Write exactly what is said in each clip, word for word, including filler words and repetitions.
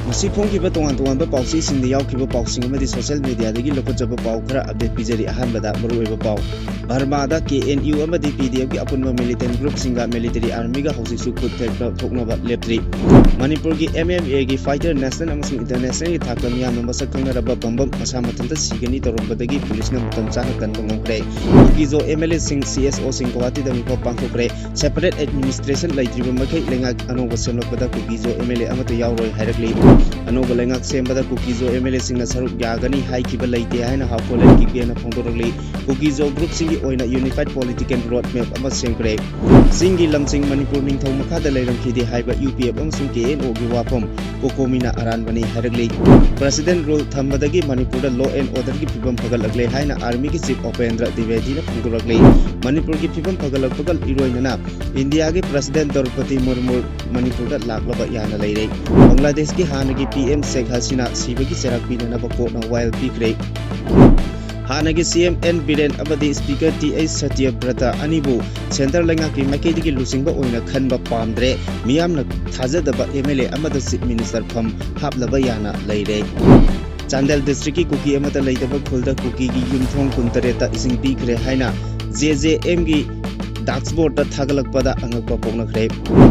ꯉꯁꯤ ꯐꯣꯡꯈꯤꯕ ꯇꯣꯉꯥꯟ ꯇꯣꯉꯥꯟꯕ ꯄꯥꯎꯆꯦꯁꯤꯡꯗ ꯌꯥꯎꯈꯤꯕ ꯄꯥꯎꯁꯤꯡ ꯑꯃꯗꯤ social mediaꯗꯒꯤ ꯂꯧꯈꯠꯆꯕ ꯄꯥꯎ ꯈꯔ update ꯄꯤꯖꯔꯤ꯫ ꯑꯍꯥꯟꯕꯗ ꯃꯔꯨꯑꯣꯏꯕ ꯄꯥꯎ꯫ ꯕꯔꯃꯥꯗ K N U ꯑꯃꯗꯤ P D Fꯀꯤ ꯑꯄꯨꯟꯕ militant groupꯁꯤꯡꯒ military armyꯒ ꯍꯧꯖꯤꯛꯁꯨ ꯈꯨꯠ ꯊꯦꯛꯄ ꯊꯣꯛꯅꯕ ꯂꯦꯞꯇ꯭ꯔꯤ꯫ ꯃꯅꯤꯄꯨꯔꯒꯤ M M Aꯒꯤ fighter national ꯑꯃꯁꯨꯡ internationalꯒꯤ ꯊꯥꯛꯇ ꯃꯤꯌꯥꯝꯅ ꯃꯁꯛ ꯈꯪꯅꯔꯕ ꯕꯝꯕꯝ ꯃꯁꯥ ꯃꯊꯟꯇ ꯁꯤꯒꯅꯤ ꯇꯧꯔꯝꯕꯗꯒꯤ ꯄꯨꯂꯤꯁꯅ ꯃꯇꯝ ꯆꯥꯅ ꯀꯟꯕ ꯉꯝꯈ꯭ꯔꯦ꯫ ꯀꯨꯀꯤꯖꯣ MLAꯁꯤꯡ, CSOꯁꯤꯡ ꯒꯧꯍꯥꯇꯤꯗ ꯃꯤꯐꯝ ꯄꯥꯡꯊꯣꯛꯈ꯭ꯔꯦ꯫ Separate administration ꯂꯩꯇ꯭ꯔꯤꯕ ꯃꯈꯩ ꯂꯩꯉꯥꯛ ꯑꯅꯧꯕ ꯁꯦꯝꯂꯛꯄꯗ ꯀꯨꯀꯤꯖꯣ MLA ꯑꯃꯠꯇ ꯌꯥꯎꯔꯣꯏ ꯍꯥꯏꯔꯛꯂꯤ꯫ ꯑꯅꯧꯕ ꯂꯩꯉꯥꯛ ꯁꯦꯝꯕꯗ ꯀꯨꯀꯤꯖꯣ MLAꯁꯤꯡꯅ ꯁꯔꯨꯛ ꯌꯥꯒꯅꯤ ꯍꯥꯏꯈꯤꯕ ꯂꯩꯇꯦ ꯍꯥꯏꯅ ꯍꯥꯎꯄꯣꯂꯦꯟ ꯀꯤꯀꯦꯅ ꯐꯣꯡꯗꯣꯔꯛꯂꯤ꯫ ꯀꯨꯀꯤꯖꯣ groupꯁꯤꯡꯒꯤ ꯑꯣꯏꯅ unified political road map ꯑꯃ ꯁꯦꯝꯈ꯭ꯔꯦ꯫ ꯆꯤꯡꯒꯤ ꯂꯝꯁꯤꯡ ꯃꯅꯤꯄꯨꯔ ꯅꯤꯡꯊꯧ ꯃꯈꯥꯗ ꯂꯩꯔꯝꯈꯤꯗꯦ ꯍꯥꯏꯕ UPF ꯑꯃꯁꯨꯡ KNOꯒꯤ ꯋꯥꯐꯝ ꯀꯣꯀꯣꯃꯤꯅ ꯑꯔꯥꯟꯕꯅꯤ ꯍꯥꯏꯔꯛꯂꯤ꯫ President rule ꯊꯝꯕꯗꯒꯤ ꯃꯅꯤꯄꯨꯔꯗ law and orderꯒꯤ ꯐꯤꯕꯝ ꯐꯒꯠꯂꯛꯂꯦ ꯍꯥꯏꯅ armyꯒꯤ chief ꯎꯄꯦꯟꯗ꯭ꯔ ꯗ꯭ꯋꯤꯕꯦꯗꯤꯅ ꯐꯣꯡꯗꯣꯔꯛꯂꯤ꯫ ꯃꯅꯤꯄꯨꯔꯒꯤ ꯐꯤꯕꯝ ꯐꯒꯠꯂꯛꯄꯒ ꯏꯔꯣꯏꯅꯅ ꯏꯟꯗꯤꯌꯥꯒꯤ President ꯗ꯭ꯔꯧꯄꯗꯤ ꯃꯨꯔꯃꯨ ꯃꯅꯤꯄꯨꯔꯗ ꯂꯥꯛꯂꯕ ꯌꯥꯅ ꯂꯩꯔꯦ꯫ ꯕꯪꯒ꯭ꯂꯥꯗꯦꯁꯀꯤ ꯍꯥꯟꯅꯒꯤ PM ꯁꯦꯈ ꯍꯁꯤꯅꯥ ꯁꯤꯕꯒꯤ ꯆꯩꯔꯥꯛ ꯄꯤꯅꯅꯕ courtꯅ ꯋꯥꯌꯦꯜ ꯄꯤꯈ꯭ꯔꯦ꯫ ꯍꯥꯟꯅꯒꯤ CM N ꯕꯤꯔꯦꯟ ꯑꯃꯗꯤ Speaker T H ꯁꯇ꯭ꯌꯕ꯭ꯔꯇ ꯑꯅꯤꯕꯨ centre ꯂꯩꯉꯥꯛꯀꯤ ꯃꯥꯏꯀꯩꯗꯒꯤ ꯂꯨꯆꯤꯡꯕ ꯑꯣꯏꯅ ꯈꯟꯕ ꯄꯥꯝꯗ꯭ꯔꯦ꯫ ꯃꯤꯌꯥꯝꯅ ꯊꯥꯖꯗꯕ MLA ꯑꯃꯗ chief minister ꯐꯝ ꯍꯥꯞꯂꯕ ꯌꯥꯅ ꯂꯩꯔꯦ꯫ ꯆꯥꯟꯗꯦꯜ districtꯀꯤ ꯀꯨꯀꯤ ꯑꯃꯠꯇ ꯂꯩꯇꯕ ꯈꯨꯜꯗ ꯀꯨꯀꯤꯒꯤ ꯌꯨꯝꯊꯣꯡ ꯀꯨꯟꯇꯔꯦꯠꯇ ꯏꯁꯤꯡ ꯄꯤꯈ꯭ꯔꯦ ꯍꯥꯏꯅ JJMꯒꯤ dashboardꯇ ꯊꯥꯒꯠꯂꯛꯄꯗ ꯑꯉꯛꯄ ꯄꯣꯛꯅꯈ꯭ꯔꯦ꯫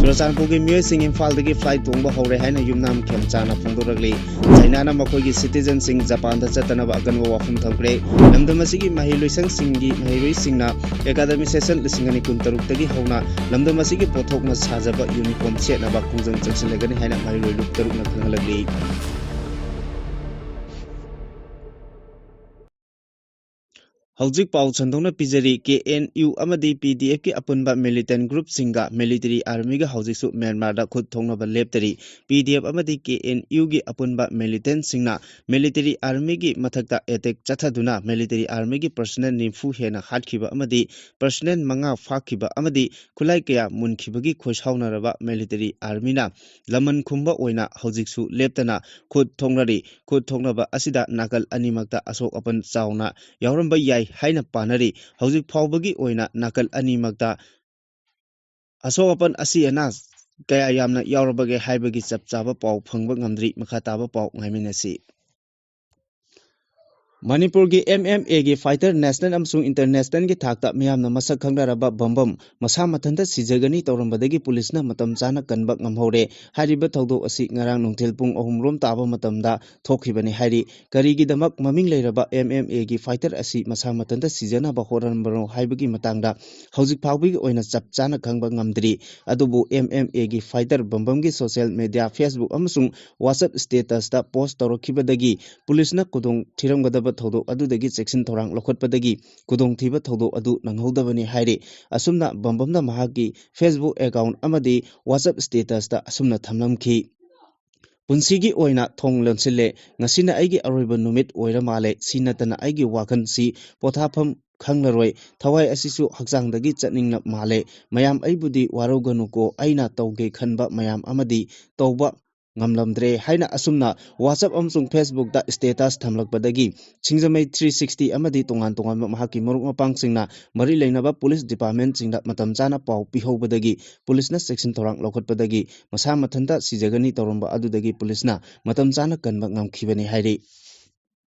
ꯆꯨꯔꯆꯥꯟꯄꯨꯔꯒꯤ ꯃꯤꯑꯣꯏꯁꯤꯡ ꯏꯝꯐꯥꯜꯗꯒꯤ flight ꯇꯣꯡꯕ ꯍꯧꯔꯦ ꯍꯥꯏꯅ ꯌꯨꯝꯅꯥꯝ ꯈꯦꯝꯆꯥꯅ ꯐꯣꯡꯗꯣꯔꯛꯂꯤ꯫ ꯆꯥꯏꯅꯥꯅ ꯃꯈꯣꯏꯒꯤ citizenꯁꯤꯡ ꯖꯄꯥꯟꯗ ꯆꯠꯇꯅꯕ ꯑꯀꯟꯕ ꯋꯥꯐꯝ ꯊꯝꯈ꯭ꯔꯦ꯫ ꯂꯝꯗꯝ ꯑꯁꯤꯒꯤ ꯃꯍꯩꯂꯣꯏꯁꯪꯁꯤꯡꯒꯤ ꯃꯍꯩꯔꯣꯏꯁꯤꯡꯅ academic session ꯂꯤꯁꯤꯡ ꯑꯅꯤ ꯀꯨꯟꯇꯔꯨꯛꯇꯒꯤ ꯍꯧꯅ ꯂꯝꯗꯝ ꯑꯁꯤꯒꯤ ꯄꯣꯠꯊꯣꯛꯅ ꯁꯥꯖꯕ uniform ꯁꯦꯠꯅꯕ ꯈꯣꯡꯖꯪ ꯆꯪꯁꯤꯜꯂꯒꯅꯤ ꯍꯥꯏꯅ ꯃꯍꯩꯔꯣꯏ ꯂꯨꯞ ꯇꯔꯨꯛꯅ ꯈꯪꯍꯜꯂꯛꯂꯤ꯫ ꯍꯧꯖꯤꯛ ꯄꯥꯎ ꯁꯟꯗꯣꯛꯅ ꯄꯤꯖꯔꯤ꯫ KNU ꯑꯃꯗꯤ PDFꯀꯤ ꯑꯄꯨꯟꯕ militant groupꯁꯤꯡꯒ military armyꯒ ꯍꯧꯖꯤꯛꯁꯨ ꯃ꯭ꯌꯥꯟꯃꯥꯔꯗ ꯈꯨꯠ ꯊꯣꯛꯅꯕ ꯂꯦꯞꯇꯔꯤ꯫ PDF ꯑꯃꯗꯤ KNUꯒꯤ ꯑꯄꯨꯟꯕ militantꯁꯤꯡꯅ military armyꯒꯤ ꯃꯊꯛꯇ attack ꯆꯠꯊꯗꯨꯅ military armyꯒꯤ personnel ꯅꯤꯐꯨ ꯍꯦꯟꯅ ꯍꯥꯠꯈꯤꯕ ꯑꯃꯗꯤ personnel ꯃꯉꯥ ꯐꯥꯈꯤꯕ ꯑꯃꯗꯤ ꯈꯨꯠꯂꯥꯏ ꯀꯌꯥ ꯃꯨꯟꯈꯤꯕꯒꯤ ꯈꯣꯏꯁꯥꯎꯅꯔꯕ military armyꯅ ꯂꯃꯟ ꯈꯨꯝꯕ ꯑꯣꯏꯅ ꯍꯧꯖꯤꯛꯁꯨ ꯂꯦꯞꯇꯅ ꯈꯨꯠ ꯊꯣꯛꯅꯔꯤ꯫ ꯈꯨꯠ ꯊꯣꯛꯅꯕ ꯑꯁꯤꯗ ꯅꯥꯀꯜ ꯑꯅꯤꯃꯛꯇ ꯑꯁꯣꯛ ꯑꯄꯟ ꯆꯥꯎꯅ ꯌꯥꯎꯔꯝꯕ ꯌꯥꯏ ꯍꯥꯏꯅ ꯄꯥꯅꯔꯤ꯫ ꯍꯧꯖꯤꯛ ꯐꯥꯎꯕꯒꯤ ꯑꯣꯏꯅ ꯅꯥꯀꯜ ꯑꯅꯤꯃꯛꯇ ꯑꯁꯣꯛ ꯑꯄꯟ ꯑꯁꯤ ꯑꯅꯥ ꯀꯌꯥ ꯌꯥꯝꯅ ꯌꯥꯎꯔꯕꯒꯦ ꯍꯥꯏꯕꯒꯤ ꯆꯞ ꯆꯥꯕ ꯄꯥꯎ ꯐꯪꯕ ꯉꯝꯗ꯭ꯔꯤ꯫ ꯃꯈꯥ ꯇꯥꯕ ꯄꯥꯎ ꯉꯥꯏꯃꯤꯟꯅꯁꯤ꯫ ꯃꯅꯤꯄꯨꯔꯒꯤ ꯑꯦꯝ ꯑꯦꯝ ꯑꯦꯒꯤ ꯐꯥꯏꯇꯔ ꯅꯦꯁꯅꯦꯜ ꯑꯃꯁꯨꯡ ꯏꯟꯇꯔꯅꯦꯁꯅꯦꯜꯒꯤ ꯊꯥꯛꯇ ꯃꯤꯌꯥꯝꯅ ꯃꯁꯛ ꯈꯪꯅꯔꯕ ꯕꯝꯕꯝ ꯃꯁꯥ ꯃꯊꯟꯇ ꯁꯤꯖꯒꯅꯤ ꯇꯧꯔꯝꯕꯗꯒꯤ ꯄꯨꯂꯤꯁꯅ ꯃꯇꯝ ꯆꯥꯅ ꯀꯟꯕ ꯉꯝꯍꯧꯔꯦ꯫ ꯍꯥꯏꯔꯤꯕ ꯊꯧꯗꯣꯛ ꯑꯁꯤ ꯉꯔꯥꯡ ꯅꯨꯡꯊꯤꯜ ꯄꯨꯡ ꯑꯍꯨꯝ ꯔꯣꯝ ꯇꯥꯕ ꯃꯇꯝꯗ ꯊꯣꯛꯈꯤꯕꯅꯤ ꯍꯥꯏꯔꯤ꯫ ꯀꯔꯤꯒꯤꯗꯃꯛ ꯃꯃꯤꯡ ꯂꯩꯔꯕ ꯑꯦꯝ ꯑꯦꯝ ꯑꯦꯒꯤ ꯐꯥꯏꯇꯔ ꯑꯁꯤ ꯃꯁꯥ ꯃꯊꯟꯇ ꯁꯤꯖꯅꯕ ꯍꯣꯠꯅꯔꯝꯕꯅꯣ ꯍꯥꯏꯕꯒꯤ ꯃꯇꯥꯡꯗ ꯍꯧꯖꯤꯛ ꯐꯥꯎꯕꯒꯤ ꯑꯣꯏꯅ ꯆꯞ ꯆꯥꯅ ꯈꯪꯕ ꯉꯝꯗ꯭ꯔꯤ꯫ ꯑꯗꯨꯕꯨ ꯑꯦꯝ ꯑꯦꯝ ꯑꯦꯒꯤ ꯐꯥꯏꯇꯔ ꯕꯝꯕꯝꯒꯤ ꯁꯣꯁꯤꯌꯦꯜ ꯃꯦꯗꯤꯌꯥ, Facebook ꯑꯃꯁꯨꯡ WhatsApp statusꯇ ꯄꯣꯁ ꯇꯧꯔꯛꯈꯤꯕꯗꯒꯤ ꯄꯨꯂꯤꯁꯅ ꯈꯨꯗꯣꯡ ꯊꯤꯔꯝꯒꯗꯕ ꯊꯧꯗꯣꯛ ꯑꯗꯨꯗꯒꯤ ꯆꯦꯛꯁꯤꯟ ꯊꯧꯔꯥꯡ ꯂꯧꯈꯠꯄꯗꯒꯤ ꯈꯨꯗꯣꯡꯊꯤꯕ ꯊꯧꯗꯣꯛ ꯑꯗꯨ ꯅꯪꯍꯧꯗꯕꯅꯤ ꯍꯥꯏꯔꯤ꯫ ꯑꯁꯨꯝꯅ ꯕꯝꯕꯝꯅ ꯃꯍꯥꯛꯀꯤ Facebook account ꯑꯃꯗꯤ WhatsApp statusꯇ ꯑꯁꯨꯝꯅ ꯊꯝꯂꯝꯈꯤ, "ꯄꯨꯟꯁꯤꯒꯤ ꯑꯣꯏꯅ ꯊꯣꯡ ꯂꯣꯟꯁꯤꯜꯂꯦ꯫ ꯉꯁꯤꯅ ꯑꯩꯒꯤ ꯑꯔꯣꯏꯕ ꯅꯨꯃꯤꯠ ꯑꯣꯏꯔ ꯃꯥꯜꯂꯦ꯫ ꯁꯤ ꯅꯠꯇꯅ ꯑꯩꯒꯤ ꯋꯥꯈꯜꯁꯤ ꯄꯣꯊꯥꯐꯝ ꯈꯪꯂꯔꯣꯏ꯫ ꯊꯋꯥꯏ ꯑꯁꯤꯁꯨ ꯍꯛꯆꯥꯡꯗꯒꯤ ꯆꯠꯅꯤꯡꯂꯞ ꯃꯥꯜꯂꯦ꯫ ꯃꯌꯥꯝ ꯑꯩꯕꯨꯗꯤ ꯋꯥꯔꯧꯒꯅꯨꯀꯣ, ꯑꯩꯅ ꯇꯧꯒꯦ ꯈꯟꯕ ꯃꯌꯥꯝ ꯑꯃꯗꯤ ꯇꯧꯕ ꯉꯝꯂꯝꯗ꯭ꯔꯦ" ꯍꯥꯏꯅ ꯑꯁꯨꯝꯅ WhatsApp ꯑꯃꯁꯨꯡ Facebookꯇ status ꯊꯝꯂꯛꯄꯗꯒꯤ ꯁꯤꯡꯖꯃꯩ three sixty ꯑꯃꯗꯤ ꯇꯣꯉꯥꯟ ꯇꯣꯉꯥꯟꯕ ꯃꯍꯥꯛꯀꯤ ꯃꯔꯨꯞ ꯃꯄꯥꯡꯁꯤꯡꯅ ꯃꯔꯤ ꯂꯩꯅꯕ ꯄꯨꯂꯤꯁ ꯗꯤꯄꯥꯔꯠꯃꯦꯟꯁꯤꯡꯗ ꯃꯇꯝ ꯆꯥꯅ ꯄꯥꯎ ꯄꯤꯍꯧꯕꯗꯒꯤ ꯄꯨꯂꯤꯁꯅ ꯆꯦꯛꯁꯤꯟ ꯊꯧꯔꯥꯡ ꯂꯧꯈꯠꯄꯗꯒꯤ ꯃꯁꯥ ꯃꯊꯟꯇ ꯁꯤꯖꯒꯅꯤ ꯇꯧꯔꯝꯕ ꯑꯗꯨꯗꯒꯤ ꯄꯨꯂꯤꯁꯅ ꯃꯇꯝ ꯆꯥꯅ ꯀꯟꯕ ꯉꯝꯈꯤꯕꯅꯤ ꯍꯥꯏꯔꯤ꯫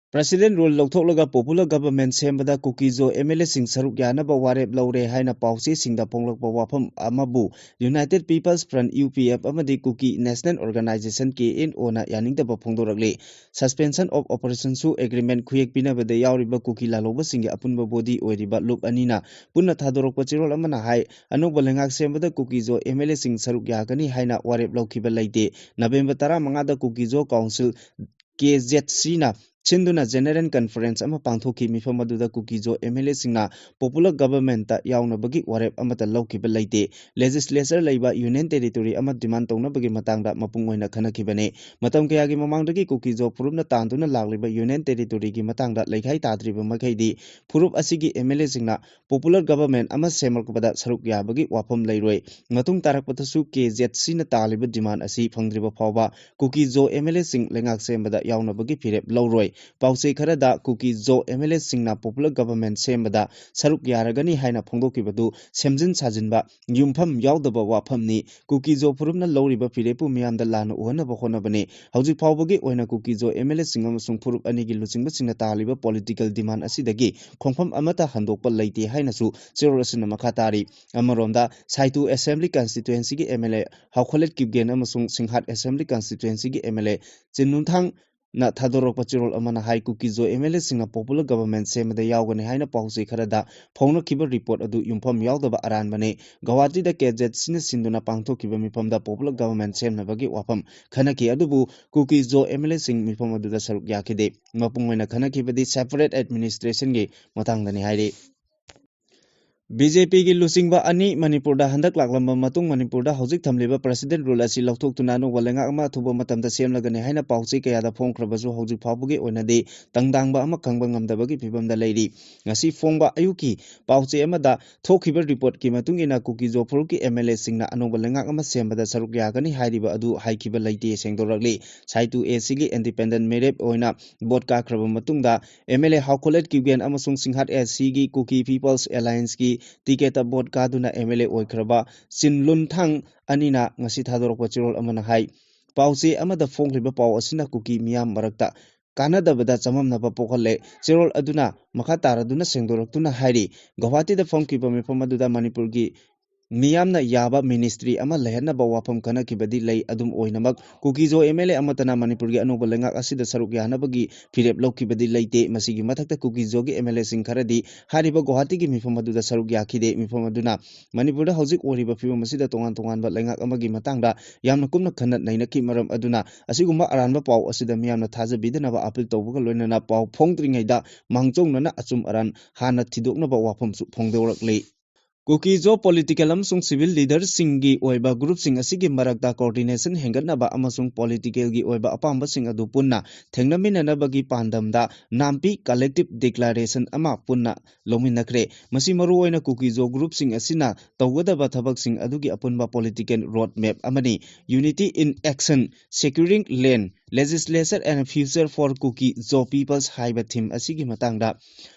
President rule ꯂꯧꯊꯣꯛꯂꯒ popular government ꯁꯦꯝꯕꯗ ꯀꯨꯀꯤꯖꯣ MLAꯁꯤꯡ ꯁꯔꯨꯛ ꯌꯥꯅꯕ ꯋꯥꯔꯦꯞ ꯂꯧꯔꯦ ꯍꯥꯏꯅ ꯄꯥꯎꯆꯦꯁꯤꯡꯗ ꯐꯣꯡꯂꯛꯄ ꯋꯥꯐꯝ ꯑꯃꯕꯨ United People's Front, UPF, ꯑꯃꯗꯤ Kuki National Organization, KNOꯅ ꯌꯥꯅꯤꯡꯗꯕ ꯐꯣꯡꯗꯣꯔꯛꯂꯤ꯫ Suspension of Operationꯁꯨ agreement ꯈꯨꯌꯦꯛ ꯄꯤꯅꯕꯗ ꯌꯥꯎꯔꯤꯕ ꯀꯨꯀꯤ ꯂꯥꯜꯍꯧꯕꯁꯤꯡꯒꯤ ꯑꯄꯨꯟꯕ body ꯑꯣꯏꯔꯤꯕ ꯂꯨꯞ ꯑꯅꯤꯅ ꯄꯨꯟꯅ ꯊꯥꯗꯣꯔꯛꯄ ꯆꯦꯔꯣꯜ ꯑꯃꯅ ꯍꯥꯏ, ꯑꯅꯧꯕ ꯂꯩꯉꯥꯛ ꯁꯦꯝꯕꯗ ꯀꯨꯀꯤꯖꯣ MLAꯁꯤꯡ ꯁꯔꯨꯛ ꯌꯥꯒꯅꯤ ꯍꯥꯏꯅ ꯋꯥꯔꯦꯞ ꯂꯧꯈꯤꯕ ꯂꯩꯇꯦ꯫ ꯅꯕꯦꯝꯕꯔ ꯇꯔꯥꯃꯉꯥꯗ ꯀꯨꯀꯤꯖꯣ Council, KZCꯅ ꯁꯤꯟꯗꯨꯅ General Conference ꯑꯃ ꯄꯥꯡꯊꯣꯛꯈꯤ꯫ ꯃꯤꯐꯝ ꯑꯗꯨꯗ ꯀꯨꯀꯤꯖꯣ MLAꯁꯤꯡꯅ popular governmentꯇ ꯌꯥꯎꯅꯕꯒꯤ ꯋꯥꯔꯦꯞ ꯑꯃꯠꯇ ꯂꯧꯈꯤꯕ ꯂꯩꯇꯦ꯫ Legislature ꯂꯩꯕ Union Territory ꯑꯃ demand ꯇꯧꯅꯕꯒꯤ ꯃꯇꯥꯡꯗ ꯃꯄꯨꯡ ꯑꯣꯏꯅ ꯈꯟꯅꯈꯤꯕꯅꯤ꯫ ꯃꯇꯝ ꯀꯌꯥꯒꯤ ꯃꯃꯥꯡꯗꯒꯤ ꯀꯨꯀꯤꯖꯣ ꯐꯨꯔꯨꯞꯅ ꯇꯥꯟꯗꯨꯅ ꯂꯥꯛꯂꯤꯕ Union Territoryꯒꯤ ꯃꯇꯥꯡꯗ ꯂꯩꯈꯥꯏ ꯇꯥꯗ꯭ꯔꯤꯕ ꯃꯈꯩꯗꯤ ꯐꯨꯔꯨꯞ ꯑꯁꯤꯒꯤ MLAꯁꯤꯡꯅ popular government ꯑꯃ ꯁꯦꯝꯂꯛꯄꯗ ꯁꯔꯨꯛ ꯌꯥꯕꯒꯤ ꯋꯥꯐꯝ ꯂꯩꯔꯣꯏ꯫ ꯃꯇꯨꯡ ꯇꯥꯔꯛꯄꯗꯁꯨ KZCꯅ ꯇꯥꯜꯂꯤꯕ demand ꯑꯁꯤ ꯐꯪꯗ꯭ꯔꯤꯕ ꯐꯥꯎꯕ ꯀꯨꯀꯤꯖꯣ MLAꯁꯤꯡ ꯂꯩꯉꯥꯛ ꯁꯦꯝꯕꯗ ꯌꯥꯎꯅꯕꯒꯤ ꯐꯤꯔꯦꯞ ꯂꯧꯔꯣꯏ꯫ ꯄꯥꯎꯆꯦ ꯈꯔꯗ ꯀꯨꯀꯤ ꯖꯣ ꯑꯦꯝ ꯑꯦꯜ ꯑꯦꯁꯤꯡꯅ ꯄꯣꯄꯨꯂꯔ ꯒꯚꯔꯟꯃꯦꯟ ꯁꯦꯝꯕꯗ ꯁꯔꯨꯛ ꯌꯥꯔꯒꯅꯤ ꯍꯥꯏꯅ ꯐꯣꯡꯗꯣꯛꯈꯤꯕꯗꯨ ꯁꯦꯝꯖꯤꯟ ꯁꯥꯖꯤꯟꯕ, ꯌꯨꯝꯐꯝ ꯌꯥꯎꯗꯕ ꯋꯥꯐꯝꯅꯤ꯫ ꯀꯨꯀꯤ ꯖꯣ ꯐꯨꯔꯨꯞꯅ ꯂꯧꯔꯤꯕ ꯐꯤꯔꯦꯞꯄꯨ ꯃꯤꯌꯥꯝꯗ ꯂꯥꯟꯅ ꯎꯍꯟꯅꯕ ꯍꯣꯠꯅꯕꯅꯤ꯫ ꯍꯧꯖꯤꯛ ꯐꯥꯎꯕꯒꯤ ꯑꯣꯏꯅ ꯀꯨꯀꯤ ꯖꯣ ꯑꯦꯝ ꯑꯦꯜ ꯑꯦꯁꯤꯡ ꯑꯃꯁꯨꯡ ꯐꯨꯔꯨꯞ ꯑꯅꯤꯒꯤ ꯂꯨꯆꯤꯡꯕꯁꯤꯡꯅ ꯇꯥꯜꯂꯤꯕ ꯄꯣꯂꯤꯇꯤꯀꯦꯜ ꯗꯤꯃꯥꯟ ꯑꯁꯤꯗꯒꯤ ꯈꯣꯡꯐꯝ ꯑꯃꯠꯇ ꯍꯟꯗꯣꯛꯄ ꯂꯩꯇꯦ ꯍꯥꯏꯅꯁꯨ ꯆꯦꯔꯣꯜ ꯑꯁꯤꯅ ꯃꯈꯥ ꯇꯥꯔꯤ꯫ ꯑꯃꯔꯣꯝꯗ, ꯁꯥꯏꯇꯨ assembly ꯀꯟꯁꯇꯤꯇ꯭ꯋꯦꯟꯁꯤꯒꯤ M L A Haokholet Kipgen ꯑꯃꯁꯨꯡ ꯁꯤꯡꯍꯥꯠ ꯑꯦꯁꯦꯝꯕ꯭ꯂꯤ ꯀꯟꯁꯇꯤꯇ꯭ꯋꯦꯟꯁꯤꯒꯤ ꯑꯦꯝ ꯑꯦꯜ ꯑꯦ ꯆꯤꯟꯅꯨꯟꯊꯥꯡ ꯅ ꯊꯥꯗꯣꯔꯛꯄ ꯆꯦꯔꯣꯜ ꯑꯃꯅ ꯍꯥꯏ, ꯀꯨꯀꯤ ꯖꯣ ꯑꯦꯝ ꯑꯦꯜ ꯑꯦꯁꯤꯡꯅ ꯄꯣꯄꯨꯂꯔ ꯒꯚꯔꯟꯃꯦꯟ ꯁꯦꯝꯕꯗ ꯌꯥꯎꯒꯅꯤ ꯍꯥꯏꯅ ꯄꯥꯎꯆꯦ ꯈꯔꯗ ꯐꯣꯡꯅꯈꯤꯕ ꯔꯤꯄꯣꯔꯠ ꯑꯗꯨ ꯌꯨꯝꯐꯝ ꯌꯥꯎꯗꯕ ꯑꯔꯥꯟꯕꯅꯤ꯫ ꯒꯧꯍꯥꯇꯤꯗ ꯀꯦ ꯖꯦꯠ ꯁꯤꯅ ꯁꯤꯟꯗꯨꯅ ꯄꯥꯡꯊꯣꯛꯈꯤꯕ ꯃꯤꯐꯝꯗ ꯄꯣꯄꯨꯂꯔ ꯒꯚꯔꯟꯃꯦꯟ ꯁꯦꯝꯅꯕꯒꯤ ꯋꯥꯐꯝ ꯈꯟꯅꯈꯤ, ꯑꯗꯨꯕꯨ ꯀꯨꯀꯤ ꯖꯣ ꯑꯦꯝ ꯑꯦꯜ ꯑꯦꯁꯤꯡ ꯃꯤꯐꯝ ꯑꯗꯨꯗ ꯁꯔꯨꯛ ꯌꯥꯈꯤꯗꯦ꯫ ꯃꯄꯨꯡ ꯑꯣꯏꯅ ꯈꯟꯅꯈꯤꯕꯗꯤ ꯁꯦꯄꯔꯦꯠ ꯑꯦꯗꯃꯤꯅꯤꯁꯇ꯭ꯔꯦꯁꯟꯒꯤ ꯃꯇꯥꯡꯗꯅꯤ ꯍꯥꯏꯔꯤ꯫ ꯕꯤ ꯖꯦ ꯄꯤꯒꯤ ꯂꯨꯆꯤꯡꯕ ꯑꯅꯤ ꯃꯅꯤꯄꯨꯔꯗ ꯍꯟꯗꯛ ꯂꯥꯛꯂꯝꯕ ꯃꯇꯨꯡ ꯃꯅꯤꯄꯨꯔꯗ ꯍꯧꯖꯤꯛ ꯊꯝꯂꯤꯕ ꯄ꯭ꯔꯦꯁꯤꯗꯦꯟ ꯔꯨꯜ ꯑꯁꯤ ꯂꯧꯊꯣꯛꯇꯨꯅ ꯑꯅꯧꯕ ꯂꯩꯉꯥꯛ ꯑꯃ ꯑꯊꯨꯕ ꯃꯇꯝꯗ ꯁꯦꯝꯂꯒꯅꯤ ꯍꯥꯏꯅ ꯄꯥꯎꯆꯦ ꯀꯌꯥꯗ ꯐꯣꯡꯈ꯭ꯔꯕꯁꯨ ꯍꯧꯖꯤꯛ ꯐꯥꯎꯕꯒꯤ ꯑꯣꯏꯅꯗꯤ ꯇꯪꯗꯥꯡꯕ ꯑꯃ ꯈꯪꯕ ꯉꯝꯗꯕꯒꯤ ꯐꯤꯕꯝꯗ ꯂꯩꯔꯤ꯫ ꯉꯁꯤ ꯐꯣꯡꯕ ꯑꯌꯨꯛꯀꯤ ꯄꯥꯎꯆꯦ ꯑꯃꯗ ꯊꯣꯛꯈꯤꯕ ꯔꯤꯄꯣꯔꯠꯀꯤ ꯃꯇꯨꯡ ꯏꯟꯅ ꯀꯨꯀꯤ ꯖꯣ ꯐꯨꯔꯨꯞꯀꯤ ꯑꯦꯝ ꯑꯦꯜ ꯑꯦꯁꯤꯡꯅ ꯑꯅꯧꯕ ꯂꯩꯉꯥꯛ ꯑꯃ ꯁꯦꯝꯕꯗ ꯁꯔꯨꯛ ꯌꯥꯒꯅꯤ ꯍꯥꯏꯔꯤꯕ ꯑꯗꯨ ꯍꯥꯏꯈꯤꯕ ꯂꯩꯇꯦ ꯁꯦꯡꯗꯣꯔꯛꯂꯤ꯫ ꯁꯥꯏꯇꯨ ꯑꯦ ꯁꯤꯒꯤ ꯏꯟꯗꯤꯄꯦꯟꯗꯦꯟ ꯃꯤꯔꯦꯞ ꯑꯣꯏꯅ ꯚꯣꯠ ꯀꯥꯈ꯭ꯔꯕ ꯃꯇꯨꯡꯗ M L A Haokholet Kipgen ꯑꯃꯁꯨꯡ ꯁꯤꯡꯍꯥꯠ ꯑꯦ ꯁꯤꯒꯤ ꯀꯨꯀꯤ ꯄꯤꯄꯜꯁ ꯑꯦꯂꯥꯌꯟꯁꯀꯤ ꯇꯤꯀꯦꯠꯇ ꯚꯣꯠ ꯀꯥꯗꯨꯅ ꯑꯦꯝ ꯑꯦꯜ ꯑꯦ ꯑꯣꯏꯈ꯭ꯔꯕ ꯆꯤꯟ ꯂꯨꯟꯊꯥꯡ ꯑꯅꯤꯅ ꯉꯁꯤ ꯊꯥꯗꯣꯔꯛꯄ ꯆꯦꯔꯣꯜ ꯑꯃꯅ ꯍꯥꯏ꯫ ꯄꯥꯎꯆꯦ ꯑꯃꯗ ꯐꯣꯡꯂꯤꯕ ꯄꯥꯎ ꯑꯁꯤꯅ ꯀꯨꯀꯤ ꯃꯤꯌꯥꯝ ꯃꯔꯛꯇ ꯀꯥꯟꯅꯗꯕꯗ ꯆꯃꯝꯅꯕ ꯄꯣꯛꯍꯜꯂꯦ꯫ ꯆꯦꯔꯣꯜ ꯑꯗꯨꯅ ꯃꯈꯥ ꯇꯥꯔꯗꯨꯅ ꯁꯦꯡꯗꯣꯔꯛꯇꯨꯅ ꯍꯥꯏꯔꯤ, ꯒꯧꯍꯥꯇꯤꯗ ꯐꯝꯈꯤꯕ ꯃꯤꯐꯝ ꯑꯗꯨꯗ ꯃꯅꯤꯄꯨꯔꯒꯤ ꯃꯤꯌꯥꯝꯅ ꯌꯥꯕ ꯃꯤꯅꯤꯁꯇ꯭ꯔꯤ ꯑꯃ ꯂꯩꯍꯟꯅꯕ ꯋꯥꯐꯝ ꯈꯟꯅꯈꯤꯕꯗꯤ ꯂꯩ꯫ ꯑꯗꯨꯝ ꯑꯣꯏꯅꯃꯛ, ꯀꯨꯀꯤ ꯖꯣ ꯑꯦꯝ ꯑꯦꯜ ꯑꯦ ꯑꯃꯠꯇꯅ ꯃꯅꯤꯄꯨꯔꯒꯤ ꯑꯅꯧꯕ ꯂꯩꯉꯥꯛ ꯑꯁꯤꯗ ꯁꯔꯨꯛ ꯌꯥꯅꯕꯒꯤ ꯐꯤꯔꯦꯞ ꯂꯧꯈꯤꯕꯗꯤ ꯂꯩꯇꯦ꯫ ꯃꯁꯤꯒꯤ ꯃꯊꯛꯇ, ꯀꯨꯀꯤ ꯖꯣꯒꯤ ꯑꯦꯝ ꯑꯦꯜ ꯑꯦꯁꯤꯡ ꯈꯔꯗꯤ ꯍꯥꯏꯔꯤꯕ ꯒꯨꯋꯥꯍꯥꯇꯤꯒꯤ ꯃꯤꯐꯝ ꯑꯗꯨꯗ ꯁꯔꯨꯛ ꯌꯥꯈꯤꯗꯦ꯫ ꯃꯤꯐꯝ ꯑꯗꯨꯅ ꯃꯅꯤꯄꯨꯔꯗ ꯍꯧꯖꯤꯛ ꯑꯣꯏꯔꯤꯕ ꯐꯤꯕꯝ ꯑꯁꯤꯗ ꯇꯣꯉꯥꯟ ꯇꯣꯉꯥꯟꯕ ꯂꯩꯉꯥꯛ ꯑꯃꯒꯤ ꯃꯇꯥꯡꯗ ꯌꯥꯝꯅ ꯀꯨꯞꯅ ꯈꯟꯅ ꯅꯩꯅꯈꯤ꯫ ꯃꯔꯝ ꯑꯗꯨꯅ, ꯑꯁꯤꯒꯨꯝꯕ ꯑꯔꯥꯟꯕ ꯄꯥꯎ ꯑꯁꯤꯗ ꯃꯤꯌꯥꯝꯅ ꯊꯥꯖꯕꯤꯗꯅꯕ ꯑꯥꯄꯤꯜ ꯇꯧꯕꯒ ꯂꯣꯏꯅꯅ ꯄꯥꯎ ꯐꯣꯡꯗ꯭ꯔꯤꯉꯩꯗ ꯃꯥꯡꯖꯧꯅꯅ ꯑꯆꯨꯝ ꯑꯔꯥꯟ ꯍꯥꯟꯅ ꯊꯤꯗꯣꯛꯅꯕ ꯋꯥꯐꯝꯁꯨ ꯐꯣꯡꯗꯣꯔꯛꯂꯤ꯫ ꯀꯨꯀꯤ ꯖꯣ ꯄꯣꯂꯤꯇꯤꯀꯦꯜ ꯑꯃꯁꯨꯡ ꯁꯤꯚꯤꯜ ꯂꯤꯗꯔꯁꯤꯡꯒꯤ ꯑꯣꯏꯕ ꯒ꯭ꯔꯨꯞꯁꯤꯡ ꯑꯁꯤꯒꯤ ꯃꯔꯛꯇ ꯀꯣꯑꯣꯔꯗꯤꯅꯦꯁꯟ ꯍꯦꯟꯒꯠꯅꯕ ꯑꯃꯁꯨꯡ ꯄꯣꯂꯤꯇꯤꯀꯦꯜꯒꯤ ꯑꯣꯏꯕ ꯑꯄꯥꯝꯕꯁꯤꯡ ꯑꯗꯨ ꯄꯨꯟꯅ ꯊꯦꯡꯅꯃꯤꯟꯅꯅꯕꯒꯤ ꯄꯥꯟꯗꯝꯗ ꯅꯥꯝꯄꯤ ꯀꯂꯦꯛꯇꯤꯚ ꯗꯤꯀ꯭ꯂꯥꯔꯦꯁꯟ ꯑꯃ ꯄꯨꯟꯅ ꯂꯧꯃꯤꯟꯅꯈ꯭ꯔꯦ꯫ ꯃꯁꯤ ꯃꯔꯨꯑꯣꯏꯅ ꯀꯨꯀꯤ ꯖꯣ ꯒ꯭ꯔꯨꯞꯁꯤꯡ ꯑꯁꯤꯅ ꯇꯧꯒꯗꯕ ꯊꯕꯛꯁꯤꯡ ꯑꯗꯨꯒꯤ ꯑꯄꯨꯟꯕ ꯄꯣꯂꯤꯇꯤꯀꯦꯜ ꯔꯣꯗ ꯃꯦꯞ ꯑꯃꯅꯤ꯫ Unity in Action, Securing Land, Legislature and Future for Kuki Zo Peoples ꯍꯥꯏꯕ theme ꯑꯁꯤꯒꯤ ꯃꯇꯥꯡꯗ